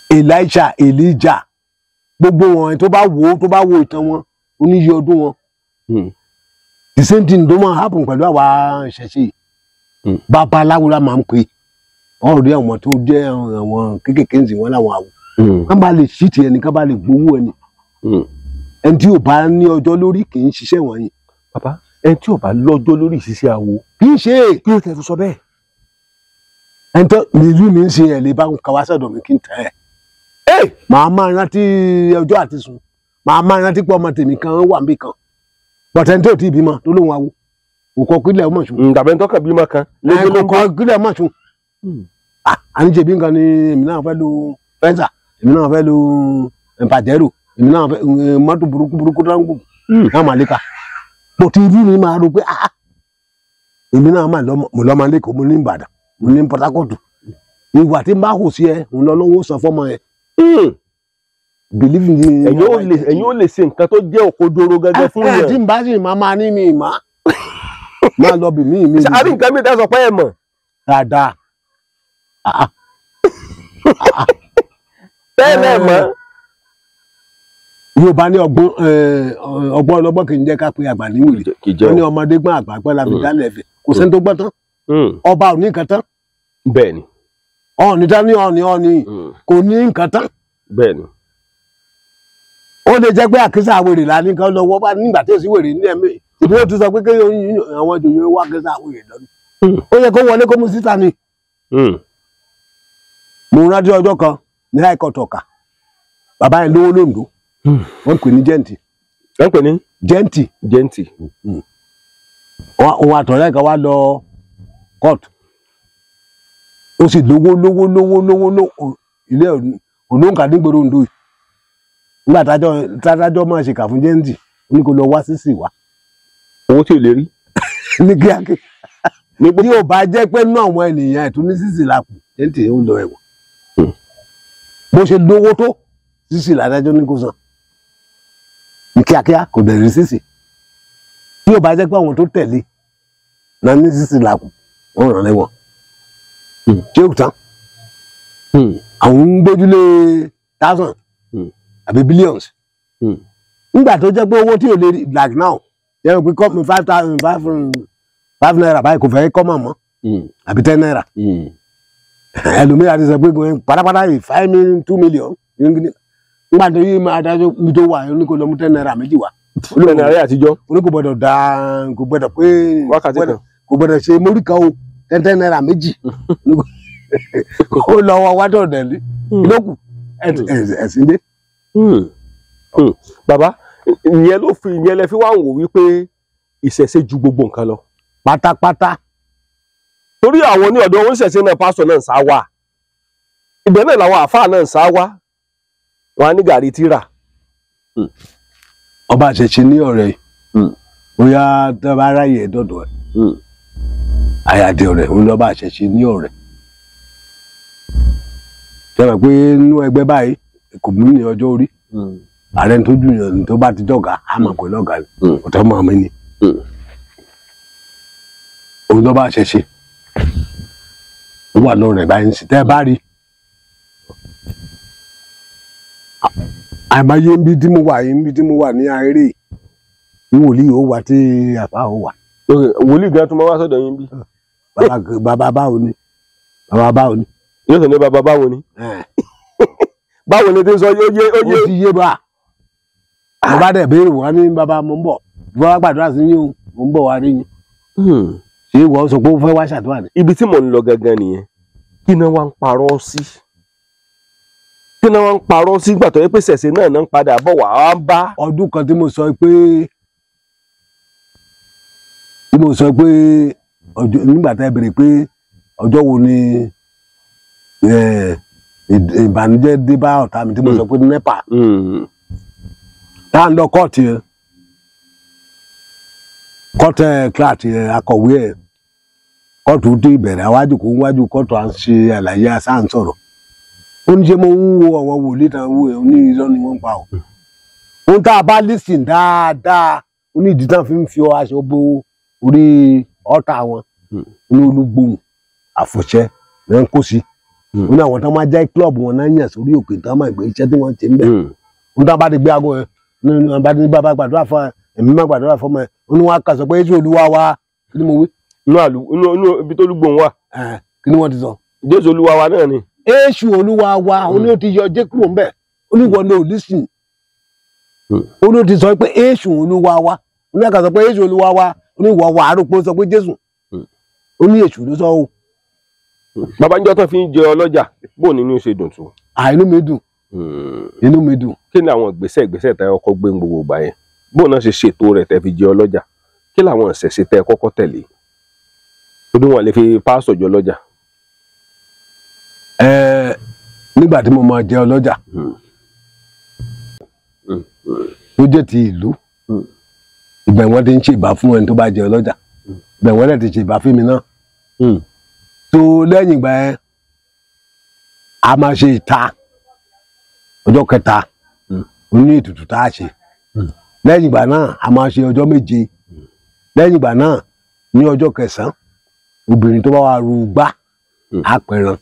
Elijah, Elijah, gbogbo wọn tó bá wo, tó bá wo ìtàn wọn, oníyẹ ọdún wọn. The same thing ló máa happen pẹ̀lú àwa ìṣẹ̀ṣe. Babaláwo la máa ń pè ọ̀rẹ́ àwọn tó jẹ́ àwọn kéékèèké ń sìn wọ́n láwọn àwọ̀. Kán bá lè ṣí ti ẹni, kán bá lè gbowó ẹni. Ẹni tí ò bá ní ọjọ́ lórí kì í ṣiṣẹ́ wọ̀nyí. Bàbá, ẹni tí ò bá lọ́jọ́ lórí ìṣiṣẹ́ awo kì í ṣe é. Kí ló tẹ̀ fi sọ bẹ́ẹ̀? Ẹni tó nílùú mi ń ṣe ẹ̀ lè bá ń kàwá sọ̀dọ̀ mi kí n tẹ̀ ẹ́. Màá máa rántí ọjọ́ àti sùn, màá máa rántí pé ọmọ tèmi kan wà níbì kan, bọ̀tẹ́ ní tó ti bímọ tó lóun awo kò kọ kílẹ̀ ọmọ sùn. Tàbí ẹni tó kàn bímọ kan. Kò kọ kílẹ̀ ọmọ sùn. Àníjẹ̀bí nǹkan ni èmi náà fẹ́ lo fẹ́ǹsà, èmi náà fẹ́ lo pàjẹ́rò, èmi náà fẹ́ mọ́tò burúkú burúkú tó ń gùn náà mà léka. Bọ̀tí irú mi máa rò pé èmi náà mà lọ́mọ, mo lọ́mọ lẹ́kọ̀ọ́, mo ní Ìbàdàn, mo ní Port Harcourt. Ìwà tí n bá hù sí ẹ, òun lọ lọ́wọ́ sọ fọ́mọ ẹ. Believe in Ẹ̀yin ò lè ṣe nǹkan tó jẹ́ òkodoro gẹ́gẹ́ fún yẹn. Tí n bá sì máa máa ní mi mà máa lọ bì mí mi. Àrí nǹkan mi dá sọ pé ẹ mọ̀. Dáadáa. Tẹ́lẹ̀ mọ́. Yorùbá ní ọgbọ́n ọgbọ́n ọlọ́gbọ́n kì í jẹ́ ká pe àgbà ní wèrè. Wọ́n ní ọmọdé gbọ́n àgbà gbọ́n la fi dálẹ̀ ẹ̀fẹ̀. Kò sẹ́ni tó gbọ́n tán. Ọba ò ní nǹkan tán. Bẹ́ẹ̀ni. Ọ̀ọ̀ni tán ní ọ̀ọ̀ni ọ̀ọ̀ni kò ní nǹkan tán. Bẹ́ẹ̀ni. Ó lè jẹ́ pé àkísà wèrè là ní kan lọ́wọ́ bá nígbà tí ò sí wèrè ní ẹ̀mí. Ìbí ó ti sọ pé kí àwọn jòyè wá àkísà wèrè lọ́dún. Ó yẹ kó wọlé kó mú síta ni. Mo rántí ọjọ́ kan ní High Court Ọ̀kà. Bàbá yẹn lówó lóńdó. Wọ́n pè ní jẹ́ǹtì. Wọ́n pè ní? Jẹ́ǹtì. Jẹ́ǹtì. Òun àtọ̀rẹ́ kan wá lọ court. Ó sì lówó lówó lówó lówó lówó ilé olóǹkà nígboro Oǹdó yìí. Nígbà tádájọ́ máa ṣèkà fún jẹ́ǹtì, ó ní kó lọ wá sísì wá. Owó tí ò lè rí. Ní kíákíá. Bí ò bá jẹ́ pé nínú àwọn ènìyàn ẹ̀tún ní sísì lápò, jẹ́ǹtì ó lọ ẹ̀wọ̀n. Bó ṣe lówó tó, sísì ládájọ́ ní kó san. Ní kíákíá kò dẹ̀ rí sísì. Bí ò bá jẹ́ pé àwọn tó tẹ̀lé náà ní sísì lápò, wọ́n ràn lẹ́wọ̀n. Ṣé ó tán? Àwọn ń gbójúlé thousand àbí billions. Nígbà tó jẹ́ pé owó tí ò lè rí like now, yẹ́n pé kọ́ mi 5,000 5 naira báyìí kò fẹ́ kọ́ mọ̀ mọ́ àbí 10 naira. Ẹlòmíràn ti sọ pé pátápátá yìí 5 million 2 million. Nígbà tó yí máa dájọ́ mi tó wà ní kò lọ mú 10 naira méjì wá. 10 naira àtijọ́. Ó ní kò gbọ́dọ̀ dá, kò gbọ́dọ̀ pé wákàtí kan, kò gbọ́dọ̀ ṣe mórí kan o, 10 naira méjì. Ó lọ wọ wájú ọ̀dẹ̀ lé lókù ẹ̀sìn dé. Bàbá, ìyẹn ló fi ìyẹn lẹ fi wá ń wò wípé ìṣẹ̀ṣe ju gbogbo nǹkan lọ. Pátápátá. Torí àwọn ní ọ̀dọ̀ oníṣẹ̀ṣe náà pásítọ̀ náà ń sá wá. Ibẹ̀ náà làwọn àáfàá náà ń sá wá. Wọn á ní gàrí tírà. Ọba àṣẹṣe ní ọ̀rẹ́ yìí. Bóyá tó bá ráyè dọ̀dọ̀ ẹ̀. Àyàdé ọ̀rẹ́ òun lọ́ba àṣẹṣe ní ọ̀rẹ́. Ṣé ẹ mọ̀ pé inú ẹgbẹ́ báyìí kò mú ní ọjọ́ orí. Ààrẹ tó jù yàn tó bá ti dọ̀gá á mọ̀ pé lọ́gàá ni. Ọ̀tọ̀ mọ̀ mi ni. Òun lọ́ba àṣẹṣe. Ó wà lọ́rẹ̀ báyìí ń sìn tẹ́ ẹ bá rí. Àìmọye níbi tí mo wà yìí, níbi tí mo wà ní ayéré ní wòlíì ó wà tí àfáà ó wà. Wòlíì gan tó máa wá sọ́dọ̀ yín bí. Bàbá báwo ni? Bàbá báwo ni? Yóò sọ ní bàbá báwo ni? Báwo ni tí ń sọ yóò yé ó yé. Ó ti yé bá. Mo bá dẹ̀ béèrè wọ́n ní bàbá mo ń bọ̀. Bí wọ́n bá gbàdúrà sí yín o, mo ń bọ̀ wá rí yín. Ṣé ìwọ sọ pé ó fẹ́ wá ṣàdúrà ni? Ibi tí mò ń lọ gangan nìyẹn. Kí ni wọ́n ń parọ́ sí? Kí ni wọ́n ń parọ́ sí gbà tó yẹ pé ṣẹ̀ṣẹ̀ náà ń padà bọ̀ wá á bá. Ọdún kan tí mo sọ pé nígbà tá ẹ béèrè pé ọjọ́ wo ni ìbànújẹ́ dé bá ọ̀tá mi tí mo sọ pé NEPA tá à ń lọ kóòtù yẹn, kóòtù clerk yẹn, akọ̀wé ẹ̀, kóòtù tó ìbẹ̀rẹ̀ àwájú kò ń wájú kóòtù à ń ṣe àlàyé àṣà ń sọ̀rọ̀. Ó ní ṣe mo ń wo àwọn wòlíì tán wò ẹ́, ó ní irọ́ ni wọ́n ń pa ọ́. Ohun tá a bá lísìn dáadáa Ó ní ìdí tán fi ń fi aṣọ bo orí ọ̀tá wọn. Ó ní olúgbòhùn àfọ̀ṣẹ náà ń kó sí. Ó ní àwọn tán máa jẹ́ club wọn náà yàn sórí òkè tán máa gbé iṣẹ́ tí wọ́n ti ń bẹ̀. Ó ní tán bá ti gbé aago yẹn, ní bá ní bàbá gbàdúrà fún ẹ, ẹ̀mí má gbàdúrà fún ẹ. Ó ní wọn á kà sọ pé Jésù Olúwa wa, kí ni mo wí? Inú ibi tó lúgbòhùn wà. Kí ni wọ́n ti sọ? Jésù Olúwa wa náà ni. Èṣù Olúwa wa, ó ní ó ti yọ jẹ́ kúrò ńbẹ̀. Ó ní ìwọ ní ò lísìn. Ó ní ó ti sọ pé Èṣù Olúwa wa. Ó ní àkàsọ pé Èṣù Olúwa wa. Ó ní ìwọ wà á rò pé ó sọ pé Jésù. Ó ní Èṣù ló sọ o. Bàbá ń jọ́ tán fi ń jẹ ọlọ́jà, bó nínú ṣe dùn tó? Inú mi dùn. Inú mi dùn. Kí ni àwọn ìgbésẹ̀ tẹ́ ọkọ gbé gbogbo ìgbà yẹn? Bó náà ṣe ṣètò rẹ̀ tẹ́ fi jẹ ọlọ́jà? Kí làwọn ìṣẹ̀ṣe tẹ́ kọ́kọ́ tẹ̀lé? Ó bí wọn lè fi pásítọ̀ jẹ ọlọ́jà. Nígbà tí mo máa jẹ ọlọ́jà tó jẹ́ ti ìlú, ibẹ̀ wọ́n ti ń ṣèbá fún ẹni tó bá jẹ ọlọ́jà, ibẹ̀ wọ́n dẹ̀ ti ṣèbá fún mi náà. Tó lẹ́yìn ìgbà yẹn, a máa ṣe ìta ọjọ́ kẹta ní ètùtù tá a ṣe. Lẹ́yìn ìgbà náà a máa ṣe ọjọ́ méje. Lẹ́yìn ìgbà náà ní ọjọ́ kẹsàn-án, obìnrin tó bá wà ru gbá á pẹran.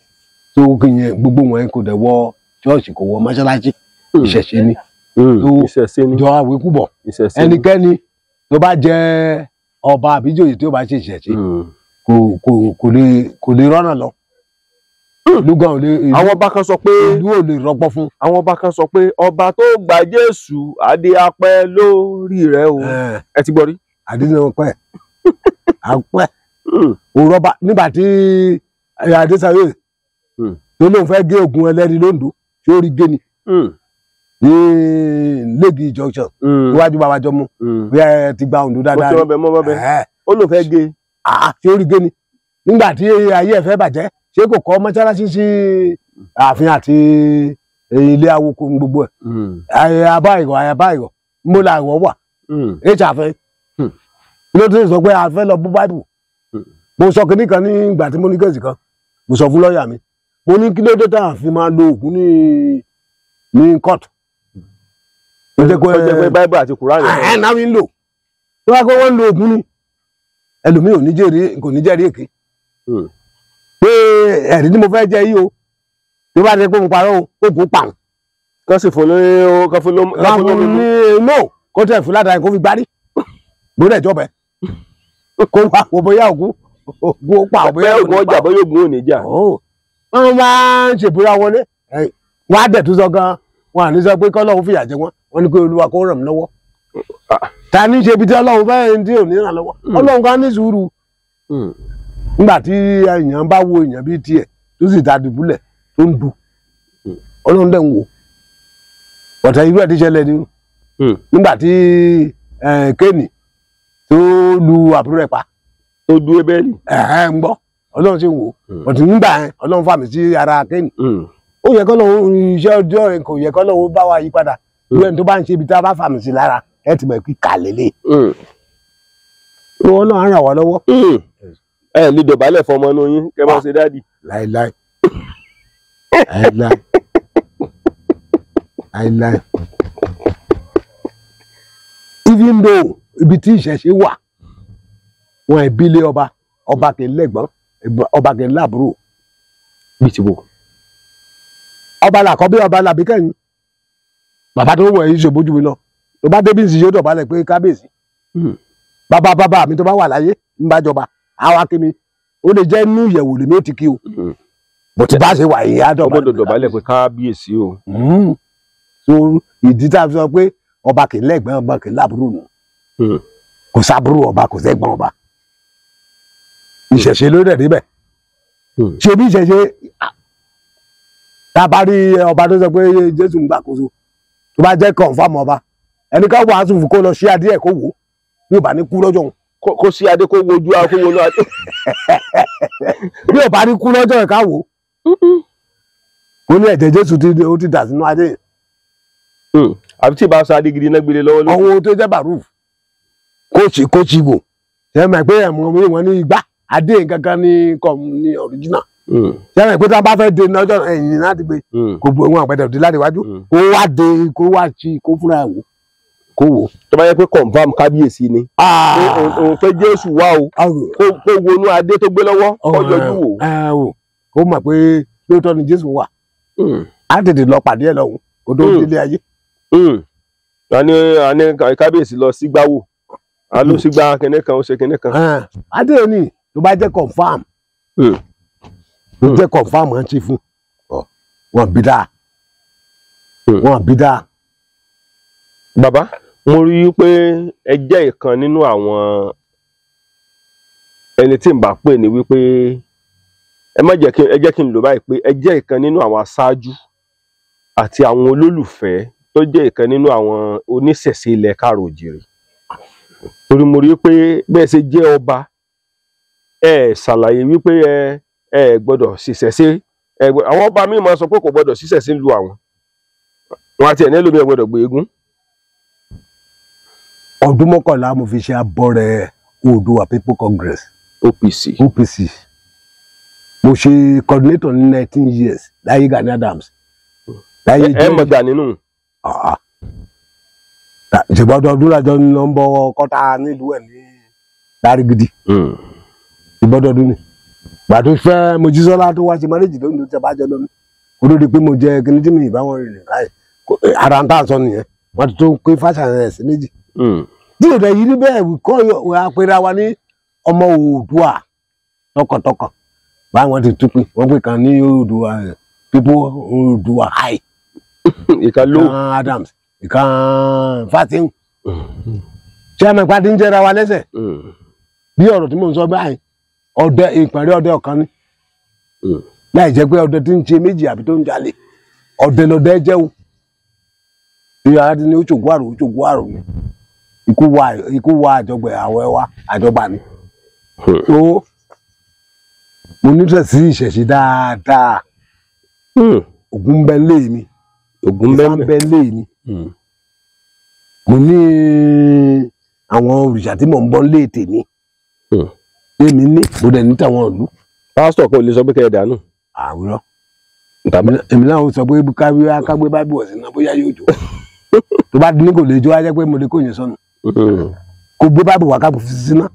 Tó kí yẹn gbogbo wọn kò dẹ̀ wọ ṣọ́ọ̀ṣì, kò wọ mọ́ṣáláṣí, ìṣẹ̀ṣe ni. Ìṣẹ̀ṣe ni. Jọ àwíkúbọ̀. Ẹnikẹ́ni tó bá jẹ́ ọba àbíjòyè tí ó bá ṣe ìṣẹ̀ṣe kò lè rọ́nà lọ. Ìlú gan ò lè. Àwọn ọba kan sọ pé ìlú ò lè rọgbọ fún. Àwọn ọba kan sọ pé ọba tó gba Jésù adé apẹ́ lórí rẹ̀ o. Ẹ ti gbọ́ rí? Àdéhùn pẹ́ àpẹ́ òrọ́ba nígbà tí Adésáyé tó lóun fẹ́ gé ògùn ẹlẹ́rìí lóńdó tí ó rí gé ni ní Lẹ́gì junction níwájú bàbá jọmú bí ẹ ti gba Oǹdó dáadáa rí. Ó lóun fẹ́ gé. Tí ó rí gé ni nígbà tí ayé ẹ fẹ́ bàjẹ́, ṣé kò kọ́ mọ́ṣáláṣí sí ààfin àti ilé awoko gbogbo ẹ̀? Abá ìrọ̀ àyàbá ìrọ̀ mo là ìrọ̀ wà ètò àfẹ́ ló tún sọ pé a fẹ́ lọ bú báìbù. Mo sọ kinní kan nígbà tí mo ní kẹ́sì kan, mo sọ fún lọ́ọ̀yà mi, mo ní kí ló dé tá à fi máa lo ògùn ní court. Ó jẹ́ pé báìbù àti kùránì ẹ̀ náà mi ń lò tó wá pé wọ́n ń lo ògùn ni ẹlòmíì kò ní jẹ́rìí èké pé ẹ̀rí ni mo fẹ́ jẹ́ yìí o, tó bá dé pé mo parọ́ o, kó kó pààrọ̀. Kán sì fún lóyún, kán fún lóyún ní no, kó tẹ̀ fún ládàá kó fi gbárí gbódẹ̀ ìjọba ẹ̀ kó wá wò bóyá ògún ó pa bóyá ògún ọjà bóyá ògún ò ní jà. Wọ́n máa ń ṣèbúra wọlé, wọ́n á dẹ̀ tún sọ gan, wọn à ní sọ pé kọ́lọ́hún fìyà jẹ wọ́n, wọ́n ní pé Olúwa kó ràn mí lọ́wọ́. Ta ní ṣe ibi tí Ọlọ́run bẹ́ẹ̀ ń tí ò ní ràn lọ́wọ́? Ọlọ́run kan ní sùúrù. Nígbà tí èèyàn bá wo èèyàn bíi tiẹ̀ tó sì ta dùbúlẹ̀ tó ń du, Ọlọ́run dẹ̀ ń wò. Ọ̀tẹ̀ irú ẹ̀ ti ṣẹlẹ̀ ni nígbà tí Kéènì tó lu àbúrò ẹ̀ pa, tó du Ébẹ́lì. Ń gbọ́, Ọlọ́run sì ń wò. Ọ̀tẹ̀ nígbà yẹn Ọlọ́run fàmì sí ara Kéènì. Ó yẹ kọ́lọ́run iṣẹ́ ọjọ́ yẹn, kò yẹ kọ́lọ́run bá wa yí padà. Irú ẹni tó bá ń ṣe ibi tí a bá fàmì sí lára, ẹ ti mọ̀ pé kà lélẹ̀. Ọlọ́run á ràn wá lọ́wọ́. Ẹ lè dọ̀bálẹ̀ fọmọ inú yín kẹ́ máa ṣe dádì. Láíláí láíláí láíláí. Even though ibi tí ìṣẹ̀ṣe wà, wọn ìbílẹ̀ ọba, ọba kì í lẹ́gbọ́n, ọba kì í láàbúrò. Bí ti wò. Ọba làkọ́bí, ọba làbí kẹ́yìn. Bàbá tó wọ̀ yìí ṣe bójú mi lọ. Tó bá débi ìsìn yóò dọ̀bálẹ̀ pé kábíyèsí. Bàbá bàbá mi tó bá wà láyé ń bá jọba, àwa kí mi. Ó lè jẹ́ inú ìyẹ̀wò lèmi ó ti kí o. Bó ti bá ṣe wà yìí á dọ̀bálẹ̀. Ó gbọ́dọ̀ dọ̀bálẹ̀ pé kábíyèsí o. So ìdí tá a fi sọ pé ọba kì í lẹ́gbọ́n, ọba kì í láàbúrò nù. Kò sábúrò ọba, kò sẹ́gbọ́n ọba. Ìṣẹ̀ṣe ló dẹ̀ débẹ̀. Ṣé bí ìṣẹ̀ṣe tá a bá rí ọba tó sọ pé Jésù ń gbàkóso, tó bá jẹ́ kọ̀ǹfàmù ọba, ẹni ká wàásù fún kó lọ sí adé ẹ̀ kó wò ó, bí ò bá ní kú lọ́jọ́ òun. Kó sí adé kó wojú a kó wo lọ adé. Bí ò bá ní kú lọ́jọ́ ẹ̀ ká wò ó. Ó ní ẹ̀jẹ̀ Jésù ó ti dà sínú adé. Àbí tí ìbá sọ adé gidi náà gbélé lọ́wọ́ lórí. Ọ̀hún tó jẹ́ bàrúf kó ṣì wò. Ṣé mọ̀ pé ẹ̀mú mi wọ́n ní igbá adé gangan ní kọ̀ ní original. Ṣé mọ̀ pé tí wọ́n bá fẹ́ de lọ́jọ́ ẹ̀yìn láti gbé kò bu wọn àpẹẹrẹ òde láti wájú kó wá de kó wá ṣí kó fúnra ẹ̀ wò. Kó wò. Tó bá yẹ pé confam kábíyèsí ni. Òun fẹ́ Jésù wá o. Kó wọnú adé tó gbé lọ́wọ́ kó yọjú wò. Kó mọ̀ pé lóòótọ́ ni Jésù wà. Á tètè lọ pàdé ẹ̀ lọ́hùn kó tó délé ayé. A ní kábíyèsí lọ sígbà wò. A ló sígbà kinní kan ó ṣe kinní kan. Adé ni tó bá jẹ́ confam. Tó jẹ́ confam à ń ṣe fún. Wọ́n bí dáa. Wọ́n bí dáa. Bàbá, mo rí i pé ẹ jẹ́ ìkan nínú àwọn ẹni tí n bá pè ní wípé ẹ má jẹ́ kí ẹ jẹ́ kí n lò báyìí pé ẹ jẹ́ ìkan nínú àwọn aṣáájú àti àwọn olólùfẹ́ tó jẹ́ ìkan nínú àwọn oníṣẹ̀ṣe ilẹ̀ káàrọ̀ òjìrì. Torí mo rí i pé bẹ́ẹ̀ ṣe jẹ́ ọba, ẹ ṣàlàyé wípé ẹ gbọ́dọ̀ ṣìṣẹ̀ṣe. Àwọn ọba míì máa sọ pé kò gbọ́dọ̀ ṣìṣẹ̀ṣe lu àwọn. Wọn àti ẹ̀ ní ẹlòmíì gbọ́dọ̀ gbé eégún. Ọdún 11 mo fi ṣe abọ́rẹ̀ Oòduà People Congress. OPC. OPC. Mo ṣe coordinator ní 19 years láyé Gani Adams. Ẹ mọ̀ gbà nínú. Ṣùgbọ́n ọdọọdún lájọ ń lọ ń bọ kọ́ta nílùú ẹ̀ ní Lárígidi. Ṣùgbọ́n ọdọọdún ni. Gbà tó fẹ́ Mojísọ́lá tó wá ṣe marriage lónìí tó tẹ bá jẹ lọ́nà. Kó ló di pé mo jẹ kíní tí mi ì bá wọn rìn káyì. Ara ń tà sọ nìyẹn. Wọ́n ti tó pé fáṣà rẹ̀ sí méjì. Tí ò dẹ̀ yìí rí bẹ́ẹ̀ kọ́ apẹ̀rẹ̀ wa ní ọmọ Oòduà tọkàntọkàn. Báwọn ti tún pín wọ́n pè kan ní Oòduà People Oòduà high. Ìkan ló. Ìkan Adams, ìkan Fátíhùn. Ṣé àmì ìpàdé ń jẹra wa lẹ́sẹ̀? Bí ọ̀rọ̀ tí mò ń sọ báyìí, ọdẹ ìpàdé ọdẹ ọ̀kan ni. Láì jẹ́ pé ọdẹ tí ń ṣe méjì àbí tó ń jalè. Ọdẹ lọdẹ jẹ́wọ́. Ìyá ti ní ó ṣògùn àrùn, ó ṣògùn àrùn ni. Ikú wa àjọgbẹ̀ àwẹ̀ wa àjọba ni. So mo nífẹ̀ẹ́ sí ìṣẹ̀ṣe dáadáa. Ògún ń bẹ lé mi. Ògún Ifá ń bẹ lé mi. Mo ní àwọn òrìṣà tí mò ń bọ́ lé tèmi. Èmi ní mo dẹ̀ ní tàwọn ìlú. Pásítọ̀ kan ò lè sọ pé kẹ́ ẹ dànù. Àwùrọ̀. Èmi náà ó sọ pé kágbé báíbù ọ̀sìn náà bóyá yóò jó. Tó bá ní kò lè jó á jẹ́ pé mo lè kó yẹn sọnù. Kò gbé báíbù wá ká fi síná.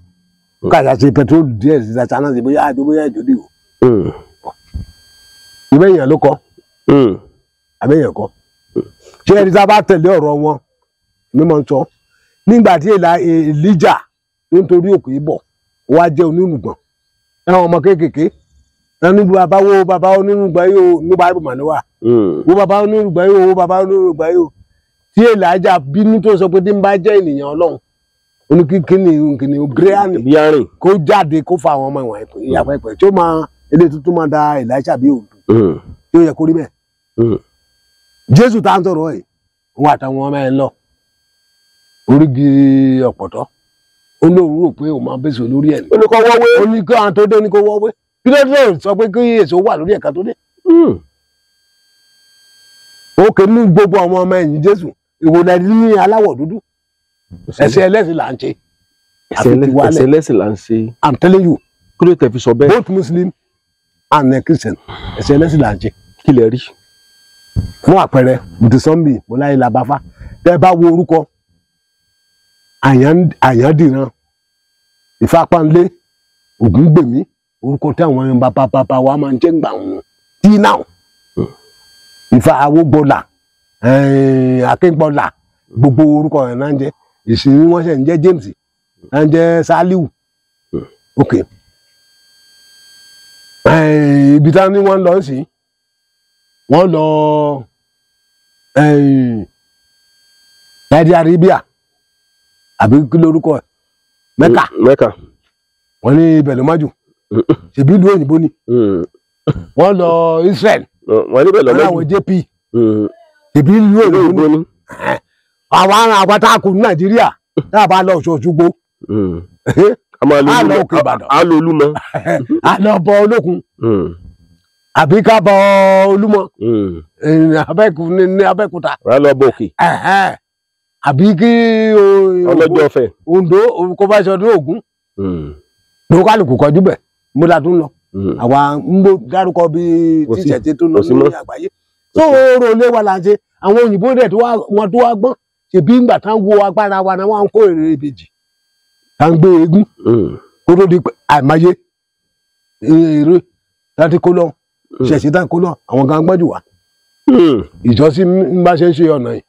Káàsà ṣe pẹtrólù díẹ̀ sí ṣàṣà náà sí bóyá àjò bóyá ìjò dìbò. Ìbẹ́ èèyàn ló kọ́. Àbẹ́ èèyàn kọ́. Ṣé ẹni tá a bá tẹ̀lé ọ̀rọ̀ wọn mi máa ń sọ. Nígbà tí Èlíjà tó ń torí òkè bọ̀ wá jẹ́ onírùngbọ̀n. Ẹ̀wọ̀n ọmọ kéékèèké. Ẹni bàbá wo bàbá onírùngbọ̀n yóò ní báíbù mà ní wà. Wo bàbá onírùngbọ̀n yóò wo bàbá onírùngbọ̀n yóò. Tí Èlíjà bínú tó sọ pé tí ń bá jẹ́ ènìyàn Ọlọ́run. Oníkíkíni gíríàní kó jáde kó fa àwọn ọmọ ìwọ̀n ìyàpọ̀ ẹ̀pẹ̀ tí ó máa ilé tuntun máa da Èlíṣà bí òdu tí ó yẹ kó rí bẹ́ẹ̀. Jésù tá à ń sọ̀rọ̀ ẹ̀ òun àtàwọn ọmọ ẹ̀ lọ orígi ọ̀pọ̀tọ́ ó lóun rò pé òun máa bèsè lórí ẹ̀ ní. Ó ní kó wọ́wé. Ó ní kó àwọn tó dé ó ní kó wọ́wé. Kí ló dé sọ pé kí èso wà lórí ẹ̀ka tó dé. Ó ké ní gbogbo àwọn ọmọ ẹ̀yìn Jésù ìwòlẹ̀ ní aláwọ̀ dúdú. Ẹ̀sìn ẹlẹ́sìn là ń ṣe. Ẹ̀sìn ẹlẹ́sìn là ń ṣe. I'm telling you. Kí ló tẹ̀ fi sọ bẹ́ẹ̀? Both Muslim and Christian ẹ̀sìn ẹlẹ́sìn là ń ṣe. Kí lẹ rí? Fún àpẹẹrẹ, mo ti sọ́nbì, mo láyé làbáfá. Tẹ́ ẹ bá wo orúkọ, Àyàndìran, Ìfapánlé, Ògúngbèmí, orúkọ tí àwọn bàbá bàbá wa máa ń jẹ́ gbà wọn. Tí náà, Ìfà Awógbọ́là, Akíngbọ́là, gbogbo orúkọ rẹ̀ náà ń jẹ́. Ìsìn wọn ṣe ń jẹ́ James ń jẹ́ Saliu. Ok, ibi tá ní wọ́n lọ sí wọ́n lọ Saudi Arabia àbí kí lórúkọ Mẹ́kà. Mẹ́kà wọ́n ní ibẹ̀ ló má jù ṣèbí ìlú òyìnbó ni. Wọ́n lọ Israel wọ́n níbẹ̀ lọ wọ́n láwọn JP ṣèbí ìlú òyìnbó ni. Àwọn ará àpátákù ní Nàìjíríà tá a bá lọ Òṣogbo a lọ Òkè Ìbàdàn a lọ Olúmọ a lọ bọ Olókun àbí ká bọ Olúmọ ní Abẹ́òkúta a lọ bọ Òkè àbí kí ọlọ́jọ́ ọ̀fẹ́ Oǹdó kó bá ṣọdún Ògún lókàlùkù kọjú bẹ̀ mo la tún lọ àwa ń bó dárúkọ bí tíṣẹ̀tì tó lọ ní àgbáyé tó rò lé wa là ń ṣe. Àwọn òyìnbó dẹ̀ tó wá gbọ́n. Ṣèbí ńgbà tán wo agbára wa náà wọ́n ń kó èrè ìbejì tá ń gbé eégún kó tó di àìmáyé èrè láti kó lọ ṣẹ̀ṣẹ̀ tá kó lọ àwọn kan gbọ́n jù wá. Ìjọsí ń bá ṣe ń ṣe ọ̀nà yìí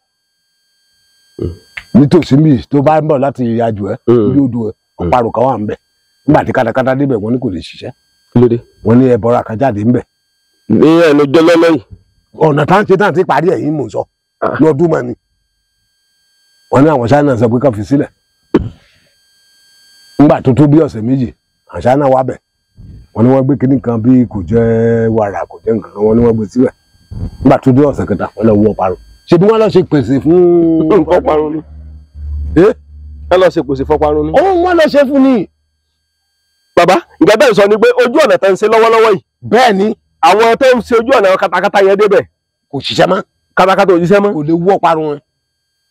nítòsí mi tó bá ń bọ̀ láti ìrìnàjò ẹ̀ ní odò ẹ̀ ọ̀parò kan wà ń bẹ̀. Nígbà tí katakata débẹ̀ wọ́n ní kò lè ṣiṣẹ́. Wọ́n ní ẹbọra kan jáde ń bẹ̀. Ní ẹnu jọlọ́lọ́ yìí. Ọ̀nà tá ń ṣe tá ń ti parí ẹ̀yìn mò ń sọ lọ́dún mọ́ ni. Wọ́n ní àwọn Ṣáínà sọ pé kàn fi sílẹ̀. Nígbà tó tó bí ọ̀sẹ̀ méjì àwọn Ṣáínà wá bẹ̀. Wọ́n ní wọ́n gbé kinní kan bí kò jẹ́ wàrà kò jẹ́ nǹkan kan wọ́n ní wọ́n gbé síbẹ̀. Nígbà tó dé ọ̀sẹ̀ kẹta wọ́n lọ wọ́ parun. Ṣé bí wọ́n lọ ṣe pèsè fún. Fọ́parun ni. Ẹ lọ ṣe pèsè fọ́parun ni. Òun wọ́n lọ ṣe fún ni. Bàbá ìgbà bẹ́ẹ̀ sọ ni pé ojú ọ̀nà tó ń ṣe lọ́wọ́lọ́wọ́ yìí. Bẹ́ẹ̀ ni. Àwọn tó ń ṣe ojú ọ̀nà katakata yẹn débẹ̀. Kò ṣiṣẹ́ mọ́. Katakata ò ṣiṣẹ́ mọ́. Kò lè wọ́ parun yẹn.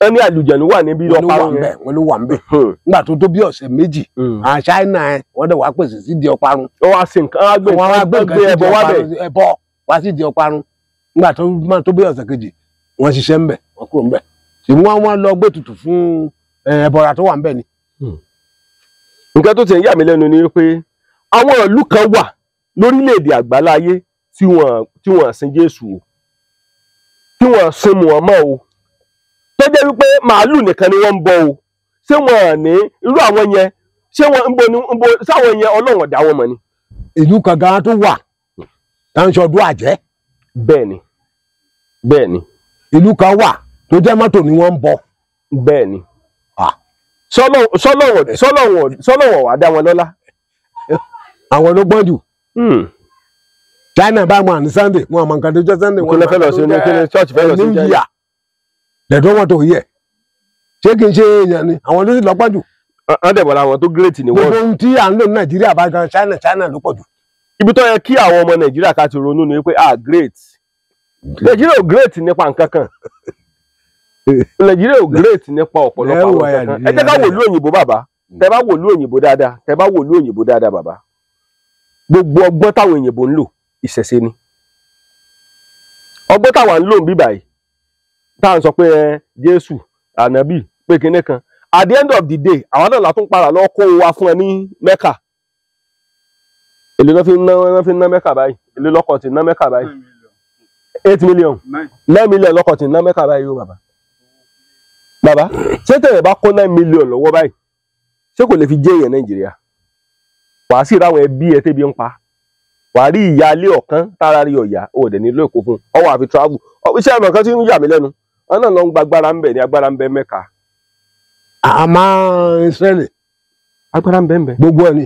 Ẹ ní àlùjẹ̀nu wà níbi ọparun yẹn. Wọ́n ló wà ńbẹ̀. Nígbà tó tó bí ọ̀sẹ̀ méjì. Àwọn Ṣáínà ẹ wọ́n dẹ̀ wá pèsè sí di ọparun. Wọ́n wá ṣe nǹkan wọ́n gbé ẹbọ wá bẹ̀. Ẹbọ wá sí di ọparun. Nígbà tó máa tó bí ọ̀sẹ̀ kejì wọ́n ṣiṣẹ́ ńbẹ̀ wọ́n kúrò ńbẹ̀. Ṣùgbọ́n wọ́n lọ gbé tutù fún ẹbọra tó wà ńbẹ̀ ni. Nǹkan tó ti ń yà mí lẹ́nu ni pé àwọn ìlú kan wà lórílẹ̀‐èdè àgbáláyé tí wọ́n sin Jésù o, tí wọ́n sin Mùhámádù o, tó jẹ́ wípé màálù nìkan ni wọ́n ń bọ o. Ṣé wọ́n ní irú àwọn yẹn? Ṣé wọ́n ń bo ní ń bo sáwọn yẹn Ọlọ́run dá wọn mọ̀ ni? Ìlú kan gan tó wà tá ń ṣọdún àjẹ́. Bẹ́ẹ̀ ni, bẹ́ẹ̀ ni. Ìlú kan wà tó jẹ́ mọ́tò ni wọ́n ń bọ. Bẹ́ẹ̀ ni. Sọlọ́wọ̀n wà dá wọn lọ́lá. Àwọn ló gbọ́n jù. China bá wọn ní Sunday wọn àmọ́ nǹkan tó jẹ́ Sunday wọn fẹ́ lọ sí ní kíni church fẹ́ lọ sí New Year. They don't want to hear. Ṣé kì í ṣe èèyàn ni àwọn ló sì lọ́pọ̀ jù. Wọ́n dẹ̀ bọ̀dọ̀ àwọn tó great ní wọ́n. Gbogbo ohun tí à ń lò ní Nàìjíríà bá gan China China ló pọ̀ jù. Ibi tó yẹ kí àwọn ọmọ Nàìjíríà ká ti ronú ni pé ah great. Nàìjíríà ò great nípa nǹkan kan. Nàìjíríà ò great nípa ọ̀pọ̀lọpọ̀ àwọn nǹkan kan. Ẹ jẹ́ ká wò lú òyìnbó bàbá. Tẹ bá wò lú òyìnbó dáadáa. Tẹ bá wò lú òyìnbó dáadáa bàbá. Gbogbo ọgbọ́n táwọn òyìnbó ń lò ìṣẹ̀ṣe ni. Ọgbọ́n táwọn ń lò ń bí báyìí. Tá à ń sọ pé Jésù, Ànábì, pé kinní kan. At the end of the day, àwọn náà la tún padà lọ kó wa fún ẹ ní Mẹ́kà. Èló ló fi ń ná Mẹ́kà báyìí. Èló lọ́kọ̀ tí ń ná Mẹ́kà báyìí. 8 million. 9 million lọ́kọ̀ tí ń ná Mẹ́kà báyìí o bàbá. Bàbá, ṣé tẹ̀yẹ̀ bá kó 9 million lọ́wọ́ báyìí, ṣé kò lè fi jẹ́ èèyàn Nàìjíríà? Wàá sì ráwọn ẹbí ẹ tébi ń pa. Wàá rí ìyá ilé ọ̀kan tára rí ọ̀yà, ó dẹ̀ nílò èkó fún un. Ọwọ́ àfi travel. Iṣẹ́ ọ̀nà kan tí ń yà mí lẹ́nu. Wọ́n náà lọ ń gba agbára ń bẹ̀ ní agbára ń bẹ Mẹ́kà. Àmọ́ Ísírẹ́lì. Agbára ń bẹ ń bẹ. Gbogbo ẹ̀ ni.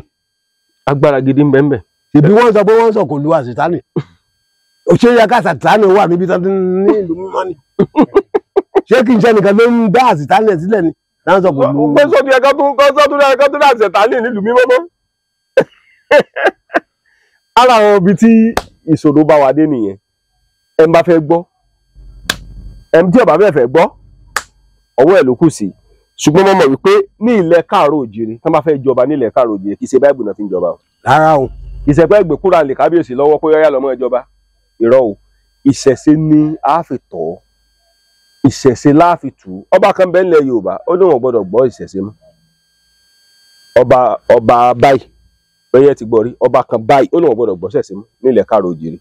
Agbára gidi ń bẹ ń bẹ. Ṣèbí wọ́n sọ pé wọ́n sọ kò lu àṣetánì. Ṣé yẹ ká àṣetánì wà níbi tán ní ìlú mímọ́ ni? Ṣé kì í ṣe nìkan ló ń dá àṣetánì sílẹ̀ ni? Táwọn sọ kò lu. Pé sọ́dún yẹ ká tó sọ́dún yẹ ká tó dá àṣetánì nílùú mímọ́ mọ́. Ara àwọn ibi tí ìṣòro bá wa dé nìyẹn. Ẹ ń bá fẹ́ gbọ́. Ẹ tí ọba bẹ́ẹ̀ fẹ́ gbọ́. Ọwọ́ ẹ̀ ló kù sí. Ṣùgbọ́n mo mọ̀ wípé ní ilẹ̀ káàárọ̀ òjìrì tán bá fẹ́ jọba ní ilẹ̀ káàárọ̀ òjìrì kì í ṣe báìbù náà fi ń jọba o. Rárá o. Ìṣẹ̀pẹ́ ìgbè kúrà lè kábíyèsí lọ́wọ́ pé yọ́yà lọ́mọ ìjọba. Irọ́ o. Ìṣẹ̀ṣe ni a fi tọ̀ ọ́. Ìṣẹ̀ṣe la fi tù ú. Ọba kan bẹ́ẹ̀ nílẹ̀ Yorùbá ó ní wọn gbọ́dọ̀ gbọ́ ìṣẹ̀ṣe mọ́. Ọba báyìí bẹ́yẹ ti gbọ́ rí ọba kan báyìí ó ní wọn gbọ́dọ̀ gbọ́ ìṣẹ̀ṣe mọ́ nílẹ̀ káàárọ̀ òjìrì.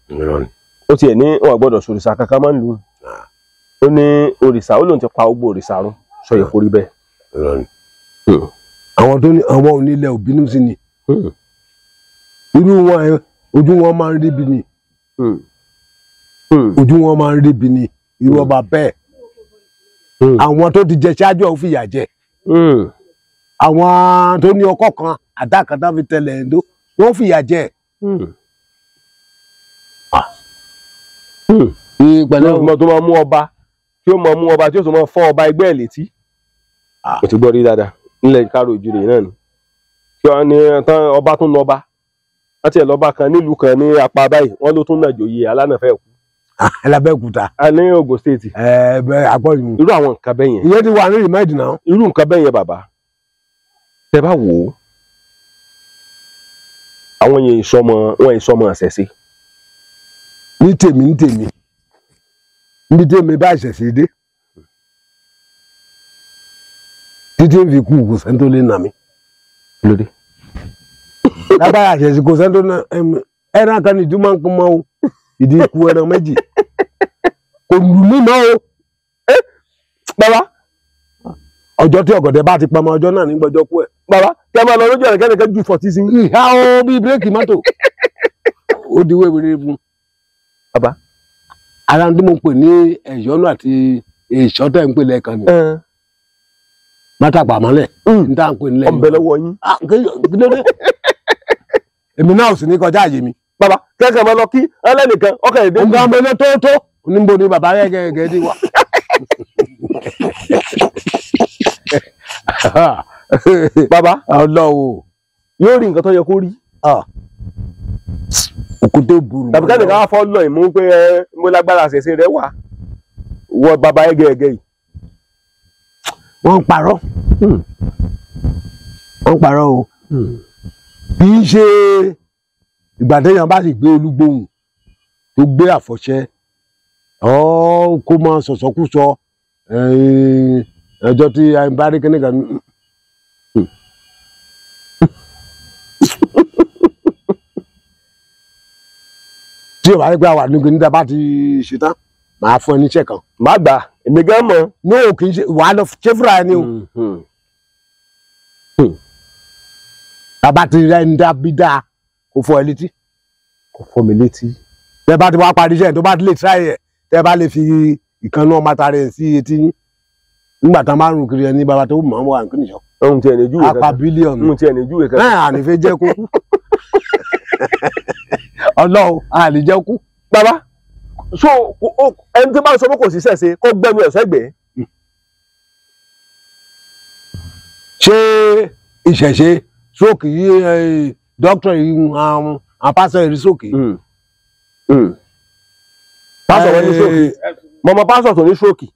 Ó tiẹ̀ ní wọn gbọ́dọ̀ sòrìṣà kankan máa ń lù ú. Ó ní òrìṣà ó lóun ti pa gbogbo òrìṣà run sọ yẹ kó rí bẹ́ẹ̀. Àwọn tó ní àwọn onílẹ̀ òbínú sí ni. Irú wọn ojú wọn máa ń rí bi ni. Ojú wọn máa ń rí bi ni irú ọba bẹ́ẹ̀. Àwọn tó ti jẹ ṣáájú ẹ̀ ó fìyà jẹ. Àwọn tó ní ọkọ̀ kan àdá kan tá fi tẹlẹ̀ ẹ̀ ló wọ́n fìyà jẹ. Pẹ̀lú ọmọ tó máa mú ọba tí ó máa mú ọba tí ó sì máa fọ́ ọba ẹgbẹ́ ẹ̀ létí. Mo ti gbọ́ rí dáadáa nílẹ̀ káàró òjìrè náà ni. Tí wọ́n ní ọba tún nọba. Wọ́n ti ẹ̀ lọ́ba kan nílùú kan ní apá báyìí wọ́n ló tún nàjòyè alánàfẹ́ kú. Alábẹ́òkúta. A ní Ògùn state. Ẹ bẹ àgbọ̀yìn. Irú àwọn nǹkan bẹ́ẹ̀ yẹn. Ìyẹn ti wà ní rìmẹ́ẹ̀dì náà. Irú nǹkan bẹ́ẹ̀ yẹn bàbá. Tẹ bá wò ó. Àwọn yẹn ìsọmọ wọn ìsọmọ àṣẹṣe. Ní tèmi ní tèmi. Ní tèmi bá ìṣẹ̀ṣe dé. Títí ń fi kú kò sẹ́ni tó lè nà mí. Lóde. Lágbára àṣẹṣe kò sẹ́ni tó nà ẹran kan ní ìdúmọ̀ ń mọ́ o. Ìdí ikú ẹran méjì. Kò lù mí mọ́ o. Bàbá. Ọjọ́ tí ọ̀gọ̀dẹ̀ bá ti pamọ́ ọjọ́ náà ní gbọ́jọ́ kú ẹ̀. Bàbá kí a máa lọ lójú ọ̀rẹ́ kẹ́nìkan ju fọ̀tí sí. Ìhà o bíi bírèkì mọ́tò. Ó di wéwèrè fún. Bàbá. Ara tí mo pè ní ẹ̀yọ́nú àti èṣọ́ tẹ̀ ń pè lẹ́ẹ̀kan ni. Mátàpá mọ́lẹ̀. N tá à ń pè nílẹ̀. Ọ̀nbẹ lọ́wọ́ yín. Kí ló dé? Èmi náà ò sì ní kọjá àyè mi. Bàbá kẹ́kẹ́ máa lọ kí ẹlẹ́nìkan ọkọ̀ èdè. Nǹkan ọmọ ilé tó tó níbo ni bàbá rẹ̀ gẹ́gẹ́ dé wá. Bàbá Ọlọ́run yóò rí nǹkan tó yẹ kó rí. Òkúté burú. Tàbí kẹ́nìkan á fọ́ lọ ìmú pé ẹ mo lágbára àṣẹṣe rẹ wà wọ bàbá ẹgẹẹgẹ yìí. Wọ́n ń parọ́. Wọ́n ń parọ́ o. Kì í ṣe ìgbà téèyàn bá sì gbé olúgbòhùn tó gbé àfọ̀ṣẹ kó máa sọ̀sọ́kúsọ ẹjọ́ tí a bá rí kíní kan. Tí o bá rí pé àwa nígbà níta bá ti ṣetán màá fún ẹ níṣẹ́ kan. Má gbà èmi gan mọ̀. Ní o kì í ṣe wàá lọ ṣé fúnra ẹni o. Bàbá ti rẹ ń dábí dáa kò fọ ẹ létí. Kò fọ mi létí. Tẹ bá ti wá parí iṣẹ́ tó bá ti lè tíráyè ẹ̀ tẹ bá lè fi ìkànnú ọmọ tara ẹ̀ sí etí yín. Nígbà tán bá rùn kiri ẹni bàbá tó mọ̀ ọ́n wà nǹkan nìyọ. Ohun tí ẹni júwe kankan. Apá bílíọ̀nù. Ohun tí ẹni júwe kankan. Náà àní fẹ́ jẹ́ kó. Ọlọ́run àlè jẹ́ kú. Bàbá so ẹni tí bá ń sọ pé kò sí sẹ̀sẹ̀ kó gbẹ́nu ẹ̀ sẹ́gbẹ̀ẹ́. Ṣé ìṣẹ̀ṣe stroke yìí dókítà yìí àwọn pásítọ̀ yìí stroke. Pásítọ̀ wọn ní stroke. Mọ̀mọ́ pásítọ̀ tó ní stroke.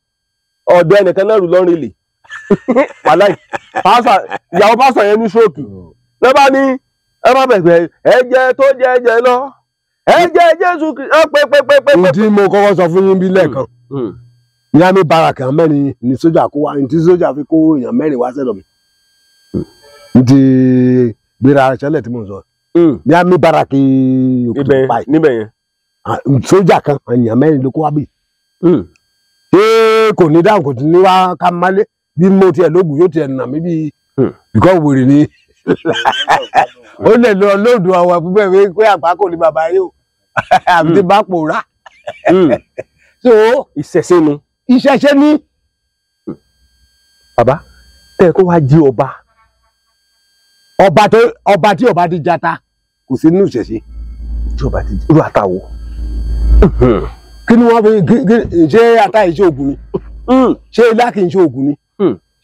Ọ̀dọ̀ ẹnìkan náà rù lọ́rin lè. Wàláì ìyàwó pásítọ̀ yẹn ní stroke. Lọ́ba ní ẹ má bẹ̀rẹ̀ ẹ̀jẹ̀ tó jẹ́ ẹ̀jẹ̀ lọ. Ẹ̀jẹ̀ Jésù pé. Ohun tí mo kọ́kọ́ sọ fún yín bí lẹ́ẹ̀kan ní àmì baraka mẹ́rin ní sójà kó wá ní tí sójà fi kó èèyàn mẹ́rin wá sẹ́dọ̀ mi ní ti gbéra ṣẹlẹ̀ tí mo sọ ní àmì baraka òkè báyìí níbẹ̀ yẹn sójà kan èèyàn mẹ́rin ló kó wá bì. Ṣé kò ní dáhùn kò ní wá ká málé bí mo tiẹ̀ lóògùn yóò tiẹ̀ nà mí bí bíkọ́ wèrè ni ó lè lọ lóòdù àwọn pípẹ́ wí pé àgbá kò ní bàbá yìí o àbí tí bá pòórá. So ìṣẹ̀ṣe nu. Ìṣẹ̀ṣe ni. Bàbá tẹ́ ẹ kó wá jí ọba. Ọba tó ọba tí ọba ti jata kò sí nínú ìṣẹ̀ṣe. Tí ọba ti irú ata wo. Kí ni wọ́n fi ṣé ata yìí ṣe ògùn ni? Ṣé ilá kì í ṣe ògùn ni?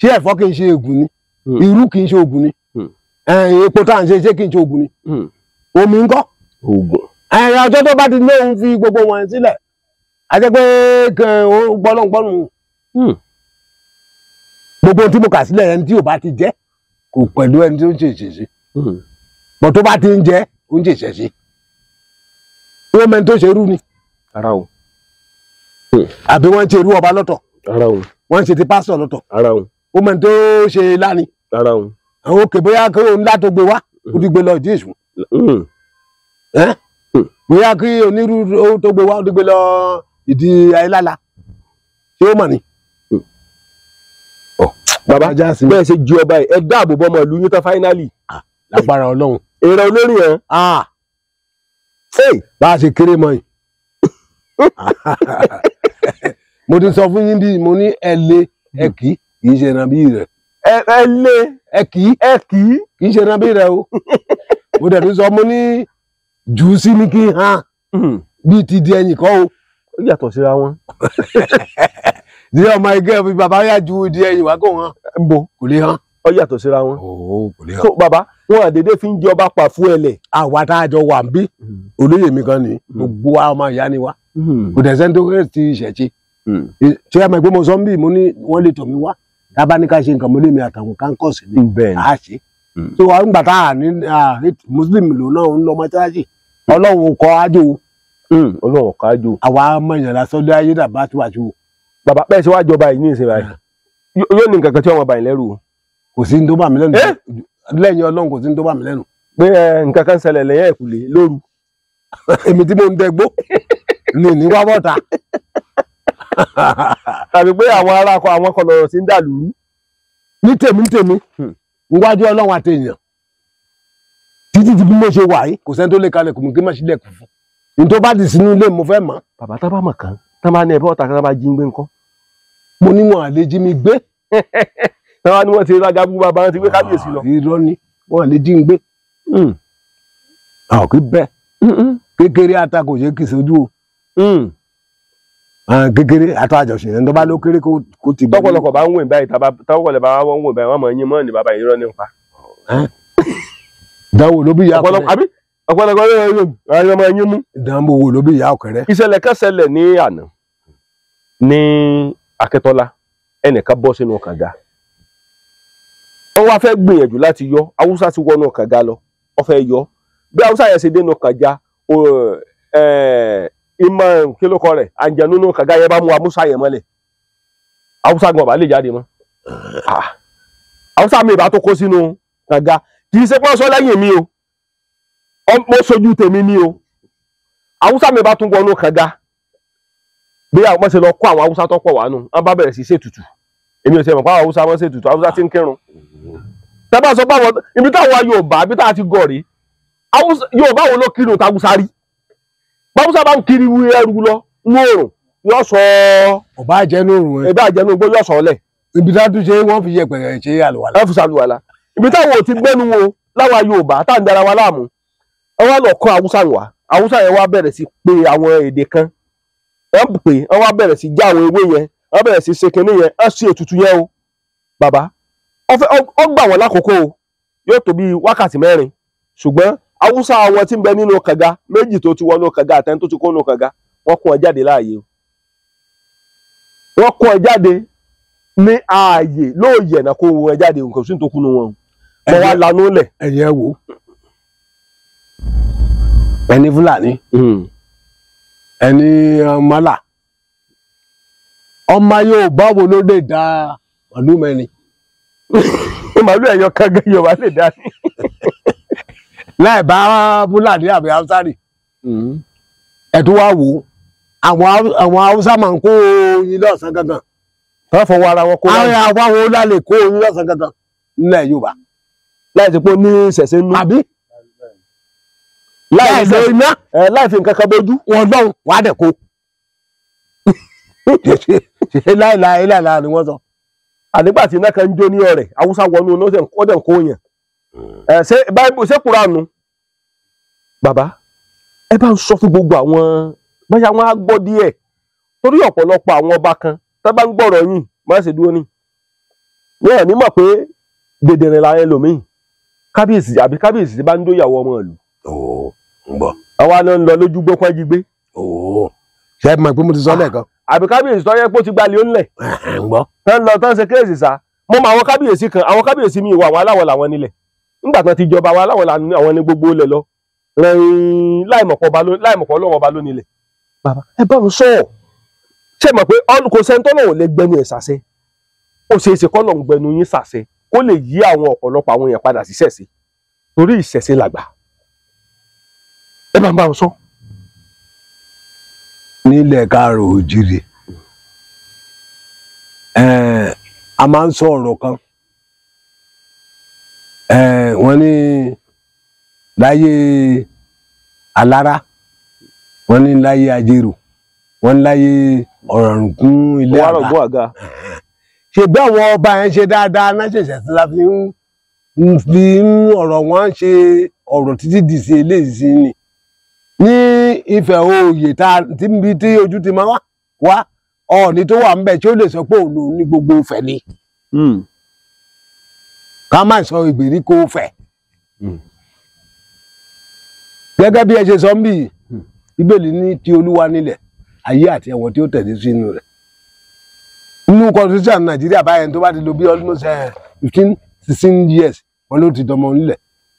Ṣé ẹ̀fọ́ kì í ṣe ògùn ni? Irú kì í ṣe ògùn ni? Epo tá à ń ṣe ṣé kì í ṣe ògùn ni? Omi ńkọ́? Ògùn. Ọjọ́ tó bá ti lóun fi gbogbo wọn sílẹ̀ àti pé gbọ́lọ́ngbọ́nù gbogbo tí mo kà sílẹ̀ ẹni tí ò bá ti jẹ́ kò pẹ̀lú ẹni tí ó ń ṣe ìṣẹ̀ṣe bọ̀ tó bá ti ń jẹ́ ó ń ṣe ìṣẹ̀ṣe wọ́n mẹ́ni tó ṣe irú ni àbí wọ́n ń ṣe irú ọba lọ́tọ̀ wọ́n ń ṣe ti pásítọ̀ lọ́tọ̀ ó mẹ́ni tó ṣe láni àwọn òkè bóyá kí òun ńlá tó gbé wá ó ti gbé lọ ìdí èṣù bóyá kí onírúurú tó gbé wá ó ti gbé lọ ìdí ayélujára ṣé ó mọ̀ ni. Bàbá bẹ́ẹ̀ ṣe ju ọba yìí ẹ dáàbò bọ́ ọmọ ìlú yín tán fáínálì. Lágbára Ọlọ́run. Èrè olórí yẹn. Bá a ṣe kéré mọ́ yìí. Mo ti sọ fún yín bí mo ní ẹ lé ẹ kì í ṣe ẹran bí rẹ. Ẹ lé ẹ kì í ṣe ẹran bí rẹ o. Mo dẹ̀ tún sọ mo ní jù ú sí ní kí n hàn bíi ti di ẹyìn kọ́ o. Ó yàtọ̀ síra wọn. Ní ọmọ ẹgbẹ́ mi bàbá yà ju ìdí ẹyìn wá kó hàn. Ń bo kò lè hàn. Ó yàtọ̀ síra wọn. Kò lè hàn. So bàbá wọn àdédé fi ń jẹ ọba pa fún ẹlẹ̀. Àwa tá a jọ wà ń bí olóyè mi kan ní gbogbo wa ọmọ ìyá ni wa. Kò dẹ̀ sẹ́ni tó rẹ̀ ti ṣẹ̀ṣe. Ṣé ẹ mọ̀ pé mo sọ ń bí mo ní wọ́n lè tọ̀ mí wá. Tá a bá ní ká ṣe nǹkan mo lè mi àtàwọn kánkọ̀sì ni. À á ṣe. So àwọn gbà tá a ní Muslim lòun náà ń lọ mọ́ṣáláṣí. Ọlọ́run kọ́ ájò. Ọlọ́run kọ́ ájò. Àwa ọmọ èèyàn lásán lé ayé dàbá tó àjò. Bàbá bẹ́ẹ̀ ṣe wá jọba yìí ní ìsìn báyìí yóò ní nǹkan kan tí wọ́n bá yín lẹ́rù o. Kò sí ní tó bà mí lẹ́nu. Lẹ́yìn Ọlọ́run kò sí ní tó bà mí lẹ́nu. Pé nǹkan kan ṣẹlẹ̀ lẹ́yìn ẹ̀kúlé lóru. Èmi tí mo ń dẹgbó ní wá bọ́ta. Tàbí pé àwọn ará akọ àwọn kọlọ̀rọ̀ sí ń dà lúrú. Ní tèmi ní tèmi níwájú Ọlọ́run àti èèyàn títí tí bí mo ṣe wà yìí kò sẹ́ni tó lè kalẹ̀ kò mú kí má ṣílẹ̀kùn fún un tó bá dì sínú ilé mo fẹ́ mọ̀. Bàbá tá bá mọ̀ kàn tá bá ní ẹ̀bọ́ ọ̀tà kan bá jí ń gbé ńkọ́. Mo ní wọn àlè jí mi gbé. Táwa ni wọ́n ti rága bú bàbá wọn ti gbé kábíyèsí lọ. Irọ́ ni wọn àlè jí ń gbé. Àwọn kì í bẹ́ẹ̀ kékeré ata kò ṣe kì í sojú o. Kékeré ata àjọṣe ẹni tó bá ló kéré kó ti bọ̀. Tọ́pọ̀lọpọ̀ bá ń wò báyìí tọ́pọ̀lọpọ̀ bá ń wò báyìí wọ́n mọ̀ yín mọ́ ní bàbá irọ́ nípa. Ìdánwò ló bí ìyá ọ̀kẹ́rẹ́. Àbí ọ̀pọ̀lọpọ̀ ọmọ yín mú. Ìdánwò ló bí ìyá ọ̀kẹ́rẹ́. Ìṣẹ̀lẹ̀ kan ṣẹlẹ̀ ní àná ní Akẹ́tọ́lá, ẹnìkan bọ́ sínú kànga. Wọ́n wá fẹ́ gbìyànjú láti yọ Haúsá ti wọnú kànga lọ, wọ́n fẹ́ yọ. Bí Haúsá yẹn ṣe dénú kànga, ìmọ̀ kí ló kọ rẹ̀ àǹjẹ̀nú nínú kànga yẹn bá mú Haúsá yẹn mọ́lẹ̀. Haúsá gan ọ̀bá lè jáde mọ́. Haúsá mi ìbá tó kó sínú kànga, kì í ṣe pé ọsọ lẹ́yìn mi o, mo sojú tèmi ni o. Haúsá mi bá tún wọnú kànga, bí àwọn ṣe lọ kó àwọn Haúsá tó pọ̀ wá nù, wọ́n bá bẹ̀rẹ̀ sí ṣètùtù. Èmi ò ṣe mọ̀ pé àwọn Haúsá wọ́n ṣètùtù, Haúsá ti ń kírun. Tẹ́bá sọ pé àwọn ibi táwọn Yorùbá ibi táwọn ti gọ̀ rí, Yorùbá wo ló kírun táwùsá rí? Báwùsá bá ń kiri ẹrù lọ ní òrùn yóò sọ. Ọba àjẹnú òrùn ẹ. Ẹbí àjẹnú gbó yóò sọ ọ lẹ̀. Ibi tá a tún ṣe wọ́n fi yẹpẹ̀rẹ̀ ṣe àlùwàlá. Ẹ fi ṣàlùwàlá. Ibi táwọn ò ti gbẹ́nu wo láwa Yorùbá tá à ń dara wa láàmú. Ẹ wá lọ kọ́ Haúsá wá. Haúsá yẹn wá bẹ̀rẹ̀ sí pé àwọn èdè kan. Wọ́n pè wọ́n wá bẹ̀rẹ̀ sí já àwọn ewé yẹn. Wọ́n bẹ̀rẹ̀ sí ṣe kinní yẹn. Wọ́n ṣe ètùtù yẹn o. Bàbá ó gbà wọ́n lákòókò o. Yóò tó bí wákàtí mẹ́rin. Ṣùgbọ́n Haúsá àwọn tí ń bẹ nínú kànga méjì tó ti wọnú kànga àtẹni tó ti kó nínú kànga wọ́n kó wọn jáde láàyè o. Wọ́n kó wọn jáde ní ààyè lóòyè náà kó wọn jáde nǹkan sí tó kúnnú wọn. Wọ́n wá lanú lẹ̀. Ẹ̀yin ẹ wò ẹni Fúlàní ẹni mọ́là ọmọ Yorùbá wo ló lè dá màlúù mẹ́rin? Màlúù ẹ̀yọ kankan Yorùbá lè dá ní. Láì bá Fúlàní àbí Haúsá rì ẹ tó wá wò ó, àwọn Haúsá máa ń kó oyin lọ́sàn gangan. Wọ́n fọwọ́ ara wọn kó láyé. Àwọn àwọn olálè kó oyin lọ́sàn gangan nílẹ̀ Yorùbá. Láì ti pé ní ìṣẹ̀ṣẹ̀ nú. Àbí láì lo iná. Láì fi nǹkan kan bójú. Wọn lọ́hùn wà á dẹ̀ kó. Ṣe láìláì láìláì ni wọ́n sọ. Ànígbà tí iná kan ń jó ní ọ̀rẹ́ Haúsá wọnú iná ó dẹ̀ ń kó yàn. Ṣé Báíbù ṣé Kùránù? Bàbá ẹ bá ń sọ fún gbogbo àwọn bóyá wọn á gbọ́ díẹ̀ torí ọ̀pọ̀lọpọ̀ àwọn ọba kan tá bá ń gbọ́rọ̀ yìí má ṣe dúró ní. Wọ́n ò ní mọ̀ pé dèdèrè la ẹlòmíì kábíyèsí àbí kábíyèsí ti bá ń dóyàwó ọmọ ìlú. Ooo ń bọ̀. Àwa náà ń lọ lójú gbọ́pọ́n jí gbé. Ooo ṣé ẹ mọ̀ pé mo ti sọ lẹ́ẹ̀kan. Àbí kábíyèsí tó yẹ pé ó ti gbalẹ̀ ó ńlẹ̀. Ń gbọ́. Tán lọ tán ṣe kéèsì sá. Mo mọ àwọn kábíyèsí kan, àwọn kábíyèsí mi ìwà àwọn aláwọ̀ làwọn nílẹ̀. Nígbà tán ti jọba àwọn aláwọ̀ làwọn ní gbogbo ilẹ̀ lọ. Rẹ̀yìn láìmọ̀pọ̀ Ọlọ́run ọba ló nílẹ̀. Bàbá ẹ bá ń sọ ọ̀. Ṣé mọ̀ pé kò sẹ́ni tọ́lọ́run lè gbẹnu ẹ̀ sàṣẹ. Ó ṣeé ṣe kọ́lọ́run gbẹnu yín sàṣẹ kó lè yí àwọn ọ̀pọ̀lọpọ̀ àwọn èèyàn padà sí ìṣẹ̀ṣe. Torí ìṣẹ̀ṣe làgbà. Ẹ bá ń bá wọn sọ. Nílẹ̀ káàrọ̀ òjìrè a máa ń sọ ọ̀rọ̀ kan, wọ́n ní láyé Alára, wọ́n ní láyé Ajérò, wọ́n ní láyé Ọ̀ràngún ilé àga. Ṣe bí àwọn ọba yẹn ṣe dáadáa náà ṣẹ̀ṣẹ̀ sí la fi ń ọ̀rọ̀ wọn ṣe ọ̀rọ̀ títí di sí eléyìí ni. Ní Ifẹ̀ oyè tí níbi tí ojú ti máa wá Ọọ̀ni tó wà ńbẹ̀ tí ó lè sọ pé òun lòun ní gbogbo Ifẹ̀ ni. Ká má sọ ìgbèríko Ifẹ̀. Gẹ́gẹ́ bí ẹ ṣe sọ ń bì, Bíbélì ní ti Olúwa nílẹ̀ ayé àti ẹ̀wọ̀n tí ó tẹ̀lé sínú rẹ̀. Nínú constitution Nàìjíríà báyẹn tó bá ti lò bí almost 15-16 years wọn ló ti dọmọ nílẹ̀.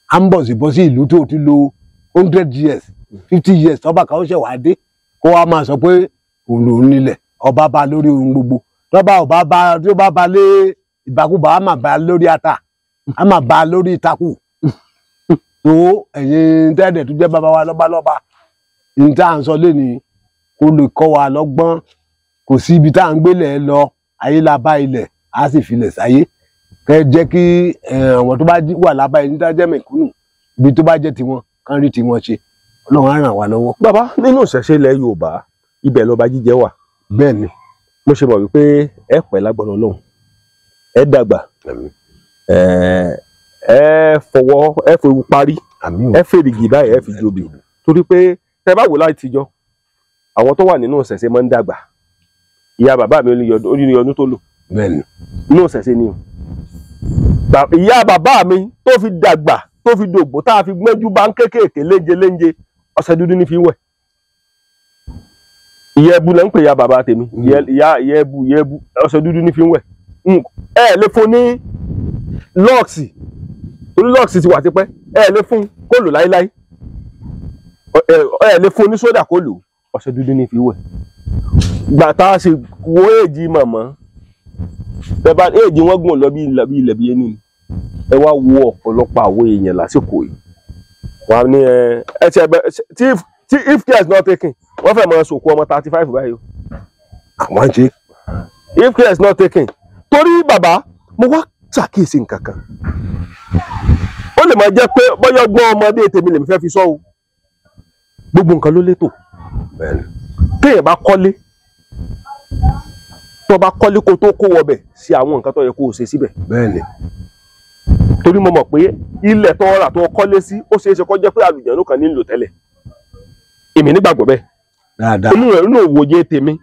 À ń bọ̀ sí bọ́ sí ìlú tó ti lò 100 years 50 years tọ́ba kan ó ṣẹ̀ wá dé kó wá máa sọ pé òun lòún nílẹ̀ ọba bá lórí ohun gbogbo tọ́ba ọba bá tí ó bá ba lé ìbákúbá á mà bá lórí ata. A máa bá a lórí ìtakùn tó ẹ̀yin tẹ́ẹ̀dẹ̀ tó jẹ́ bàbá wa lọ́balọ́ba ní tá à ń sọ lẹ́ni kó lè kọ́ wa lọ́gbọ́n. Kò sí ibi tá à ń gbélé lọ, ayé la bá ilẹ̀, á sì filẹ̀ sáyé. Kẹ́ jẹ́ kí àwọn tó bá wà lábá yìí níta jẹ́ mẹ̀kúnnù, ibi tó bá jẹ́ tiwọn kán rí tiwọn ṣe. Ọlọ́run á ràn wá lọ́wọ́. Bàbá, nínú ìṣẹ̀ṣe ilẹ̀ Yorùbá ibẹ̀ lọ́ba jíjẹ wà. Bẹ́ẹ̀ ni. Mo ṣe mọ̀ wípé ẹ pẹ́ lágbọ́n Ọlọ́run, ẹ dàgbà, ẹ fọwọ́ ẹ fòwú parí, ẹ fèrègì báyìí, ẹ fi jobi. Torí pé tẹ bá wò látijọ́, àwọn tó wà nínú ìṣẹ̀ṣe máa ń dàgbà. Ìyá bàbá mi ó ní ọdún tó lò. Bẹ́ẹ̀ ni. Nínú ìṣẹ̀ṣe ni o. Ìyá bàbá mi tó fi dàgbà, tó fi dògbò, tá a fi gbẹ́jú bá ń kékèké léńje léńje, ọṣẹ dúdú ní fi wẹ̀. Ìyá ẹbu lẹ́ ń pè ìyá bàbá tèmi. Ìyá ẹbu, ìyá ẹbu, ọṣẹ dúdú ní fi wẹ̀. Ẹ lè fún ní lọ́ọ̀sì, torí lọ́ọ̀sì ti wà tipẹ́. Ẹ lè fún kó lò láíláí. Ẹ lè fún ní sódà kó lò, ọṣẹ dúdú ní fi wẹ̀. Gbà tá a ṣe wo èjì màmá, tẹ́bá èjì wọ́n gùn lọ bí ilẹ̀ bí ẹni. Ẹ wá wo ọ̀pọ̀lọpọ̀ àwọn èèyàn lásìkò yìí. Wà ní ẹ ti ẹgbẹ́ tí if care is not taken, wọ́n fẹ́ máa sòkú ọmọ 35 báyìí o. Àwọn ṣe. If care is not taken. Torí bàbá, mo wá ṣàkíyèsí nǹkan kan. Ó lè máa jẹ́ pé bóyá ọgbọ́n ọmọdé tèmi lèmi fẹ́ fi sọ o. Gbogbo nǹkan ló létò. Téèyàn bá kọ́lé, tó bá kọ́lé kó tó kó wọbẹ̀ sí àwọn nǹkan tó yẹ kó o ṣe síbẹ̀. Bẹ́ẹ̀ni. Torí mo mọ̀ pé ilẹ̀ tó rà tó kọ́lé sí, ó ṣeé ṣe kó jẹ́ pé àlùjànnú kan nílò tẹ́lẹ̀. Èmi nígbàgbọ́ bẹ́ẹ̀. Dáadáa. Inú rẹ̀ inú òwòye tèmi.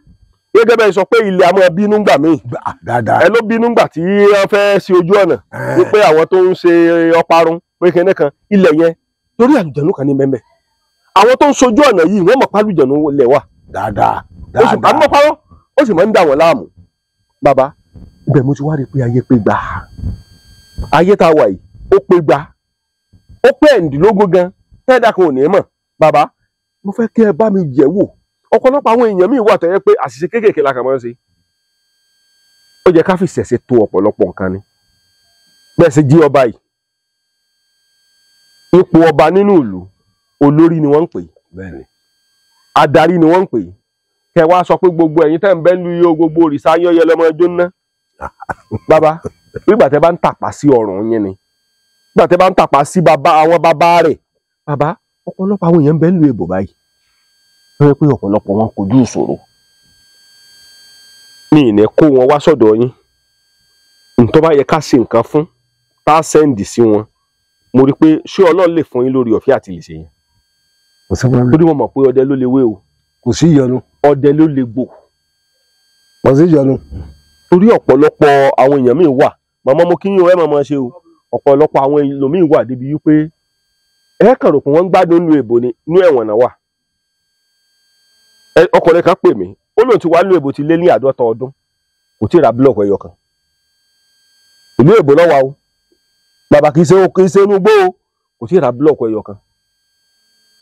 Gẹ́gẹ́ bẹ́ẹ̀ sọ pé ilẹ̀ a máa bínú gbà míì. Dáadáa. Ẹ ló bínú gbà tí wọ́n fẹ́ ṣe ojú ọ̀nà. Wípé àwọn tó ń ṣe ọparun pé kinní kan ilẹ̀ yẹn torí àlùjànnú kan ní mẹ́mẹ́. Àwọn tó ń ṣojú ọ̀nà yìí wọ́n mọ̀ pé àlùjànnú lẹ̀ wà. Dáadáa. Dáadáa. Ó sì máa ń dà wọ́n láàmú. Bàbá, ibẹ̀ mo ti wá rí pé ayé pé gbà. Ayé tá a wà yìí, ó pé gbà. Ó pé ẹ̀ǹdínlógún gan. Tẹ́ẹ̀dá kan ò ní mọ̀. Bàbá, mo fẹ́ kí ẹ bá mi yẹ̀ wò. Ọ̀pọ̀lọpọ̀ àwọn èèyàn míì wà tó yẹ pé àṣìṣe kéékèèké la kàn máa ń ṣe. Ó jẹ́ ká fi ṣẹ̀ṣẹ̀ tó ọ̀pọ̀lọpọ̀ nǹkan ni. Bẹ́ẹ̀ ṣe jí ọba yìí. Ipò ọba nínú ìlú, olórí ni wọ́n ń pè. Bẹ́ẹ̀ni. Adarí ni wọ́n ń pè. Kẹ wá sọ pé gbogbo ẹ̀yin tẹ́ ń bẹ lu iye gbogbo òrìṣà yán yẹn lọmọ jóná. Bàbá, nígbà tẹ́ bá ń tàpá sí ọrùn yín ni. Nígbà tẹ́ bá ń tàpá sí bàbá àwọn bàbá rẹ̀. Bàbá, ọ̀pọ̀lọpọ̀ àwọn èèyàn ń bẹ lu èbò báyìí. Wọ́n yẹ pé ọ̀pọ̀lọpọ̀ wọn kojú ìṣòro. Mi ì ní kó wọn wá sọ́dọ̀ yín. Ntọ́ bá yẹ ká ṣe nǹkan fún, tá a sẹ́ǹdì sí wọn. Mo rí pé ṣé Ọlọ́run lè fún yín lórí ọ̀fẹ́ àti lè ṣe yẹn. Torí mo mọ̀ pé ọdẹ ló lè wé o. Kò sí ìyọnu. Ọdẹ ló lè gbò. Kò sí ìyọnu. Torí ọ̀pọ̀lọpọ̀ àwọn èèyàn míì wà. Màmá mo kí yín o, ẹ máa máa ṣe o. Ọ̀pọ̀lọpọ̀ àwọn èèyàn míì wà débi wípé ẹ kàn rò pé wọ́n ń gbádùn nínú èbò ni, inú ẹ̀wọ̀n náà wà. Ọkùnrin kan pè mí, ó lóun ti wá nínú èbò ti lé ní 50 ọdún, kò tí ì ra búlọ̀kù ẹyọ kan. Ìlú èbò lọ́wọ́ o. Bàbá kì í ṣe inú igbó o, kò tí ì ra búlọ̀kù ẹyọ kan.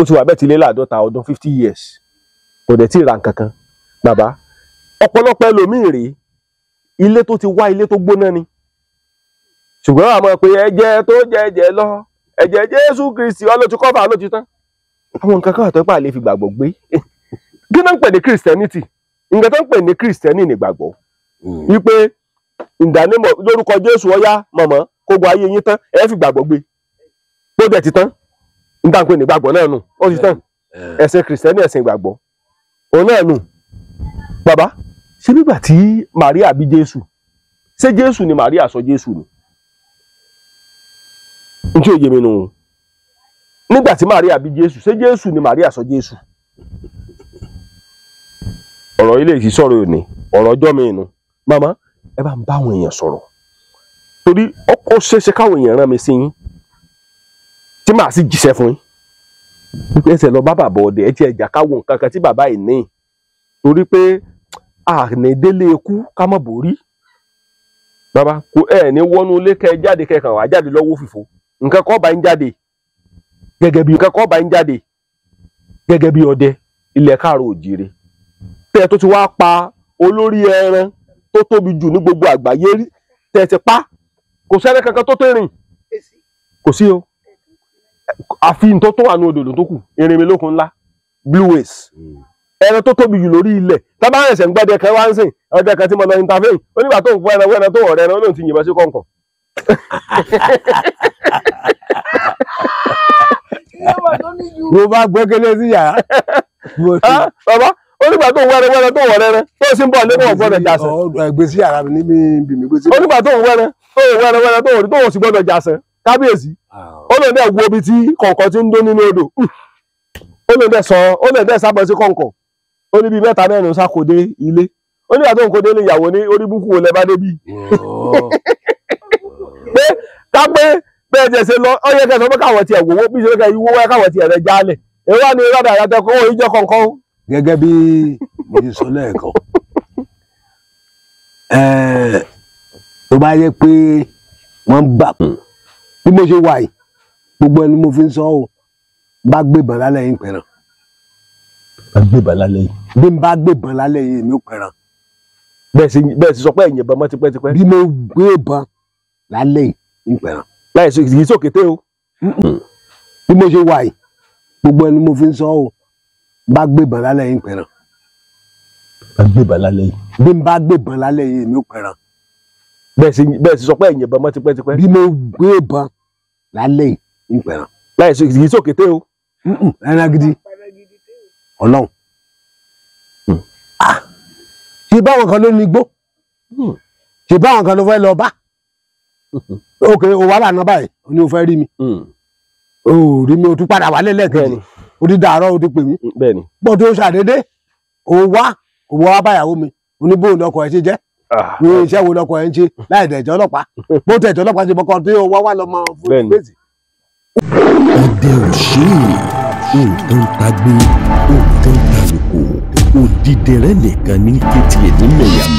Ó ti wà bẹ́ẹ̀ ti lé láàdọ́ta ọdún, 50 years. Kò dẹ̀ tí ì ra nǹkan kan. Bàbá, ọ̀pọ̀lọpọ̀ ẹlòmíì rèé, ilé tó ti wá ilé tó gbóná ni. Ṣùgbọ́n àmọ́ pé ẹ̀jẹ̀ tó jẹ̀jẹ̀ lọ, ẹ̀jẹ̀ Jésù Kristi, ó ló ti kọ́fà, ló ti tán. Àwọn nǹkan kan àtọ́ pé a lè fi gbàgbọ́ gbé. Kí ló ń pè ní Christianity? Nǹkan tó ń pè ní Christianity ni ìgbàgbọ́. Wípé ìdánimọ̀ lórúkọ Jésù ọyá mọ̀mọ́ kó gba ayé yín tán, ẹ fi gbàgbọ́ gbé. Bó dẹ̀ ti tán. Nǹkan pè ní ìgbàgbọ́ náà nù, ó ti tán. Ẹ̀sìn Christianity ẹ̀sìn ìgbàgbọ́. Òun náà nù. Bàbá, ṣé nígbà tí Màríà bí Jésù, ṣé Jésù ni Màríà sọ Jésù ni? N tí ò yé mi nù. Nígbà tí Màríà bí Jésù, ṣé Jésù ni Màríà sọ Jésù? Ọ̀rọ̀ ilé yìí sọ̀rọ̀ òní, ọ̀rọ̀ ọjọ́ mi nù. Màmá, ẹ bá ń bá àwọn èèyàn sọ̀rọ̀. Torí ó ṣeéṣe káwọn èèyàn rán mi sí yín, tí màá sì jíṣẹ́ fún yín. Ẹsẹ̀ lọ bá bàbá ọdẹ, ẹ ti ẹ̀jà káwọn nǹkan kan tí bàbá yìí ní. Torí pé àní délé ikú ká má borí. Bàbá, kò ẹ ní wọnú ilé kẹ jáde kẹ kàn wá jáde lọ́wọ́ òfìfo. Nǹkan kọ́ bá ń jáde. Gẹ́gẹ́ bí nǹkan kọ́ bá ń jáde. Gẹ́gẹ́ bí ọdẹ ilẹ̀ káàró òjìrè. Tẹ́ tó ti wá pa olórí ẹran tó tóbi jù ní gbogbo àgbáyé rí. Tẹ́ ti pa. Kò sẹ́rẹ́ kankan tó tó rìn. Kò sí o, àfi tó wà ní odò tó kù, erinmi lókun ńlá, blue whales, ẹran tó tóbi jù lórí ilẹ̀. Tábà ẹsẹ̀ ń gbẹ́dẹ kan wá ń sìn ọdẹ kan tí mo lọ intervene, ó nígbà tó ń fọ ẹran wẹ́ran tó ọ̀rẹ́ ẹran, ó lóun ti yìnbọn sí kọ̀ǹkọ̀. Mo bá gbẹ́kẹ̀lé sí yàrá. Bàbá, ó nígbà tó ń wẹ́ran wẹ́ran tó ọ̀rẹ́ ẹran tó sì ń bọ̀ lé wọn gbọ́dọ̀ jàsẹ̀. Gbé sí yàrá mi níbi ibi mi gbé sí. Ó nígbà tó ń wẹ́ran tó ń wẹ́ran wẹ́ran tó òrí tó sì gbọ́dọ̀ jàsẹ̀ kábíyèsí. Ó lóun dẹ̀ wo ibi tí kọ̀ǹkọ̀ ti ń dún nínú odò, ó lóun dẹ̀ sọ, ó lóun dẹ̀ sábọ̀ sí kọ̀ǹkọ̀, ó ní bíi mẹ́ta mẹ́rin sákòdé ilé. Ó nígbà tó ń kódé ilé ìyàwó ní orí búkú wo lẹ bá débi pé ká pé bẹ́ẹ̀ tiẹ̀ ṣe lọ, ó yẹ kẹsàn-án pé káwọn tiẹ̀ wòwó bí ṣe kẹ́ ìwó wáyé káwọn tiẹ̀ rẹ̀ jálẹ̀. Èwo wá ní rádà àyàtọ̀ kó wọ́n ìjọ kọ̀ọ̀kan o. Gẹ́gẹ́ bí mo ti sọ lẹ́ẹ̀kan, tó bá yẹ pé wọ́n gbà bí mo ṣe wà yìí, gbogbo ẹni mo fi ń sọ ọ́, bá gbébọn lálẹ́ yìí pẹ̀ràn. Bá gbébọn lálẹ́ yìí. Bí n bá gbébọn lálẹ́ yìí èmi ò pẹ̀ràn. Bẹ́ẹ̀ sì sọ pé ẹ̀yìn ìbọn mọ́ tipẹ́tipẹ́. Bí mo gbébọn lálẹ́ yìí ń pẹ̀ràn. Láì sọ kì í sókété o. Bí mo ṣe wà yìí, gbogbo ẹni mo fi ń sọ ọ́, bá gbébọn lálẹ́ yìí ń pẹ̀ràn. Bá gbébọn lálẹ́ yìí. Bí n bá gbébọn lálẹ́ yìí èmi ò pẹ̀ràn. Bẹ́ẹ̀ sì sọ pé ẹ̀yìn ìbọn mọ́ tipẹ́tipẹ́. Bí mo gbébọn lálẹ́ yìí ń pẹ̀ràn. Láì sọ kì í sókété o. Ẹran gidi Ọlọ́run. Ṣe báwọn kan ló ní igbó, ṣe báwọn kan ló fẹ́ lọ bá. Ok, o wà lànà báyìí, o ní o fẹ́ rí mi, o rí mi, o tún padà wálé lẹ́ẹ̀kejì, o ti dàárọ̀, o ti pè mí, bọ́ tó ṣàdédé o wá, o wá báyàwó mi, o ní bóun lọkọ̀ ẹ̀ ṣe jẹ́, ní iṣẹ́ wo lọkọ̀ ẹ̀ ń ṣe láì dẹ̀jọ́ ọlọ́pàá, bó tẹ̀jọ́ ọlọ́pàá ṣe bọ́kọ tí o wá wá lọ́mọ fún gbèsè. Ọdẹ ò ṣe é, nǹkan tagbe, nǹkan tàlùkò, òdìdẹrẹ́ nìkan ní kétì ẹ̀ ní mẹ̀yàmẹ̀.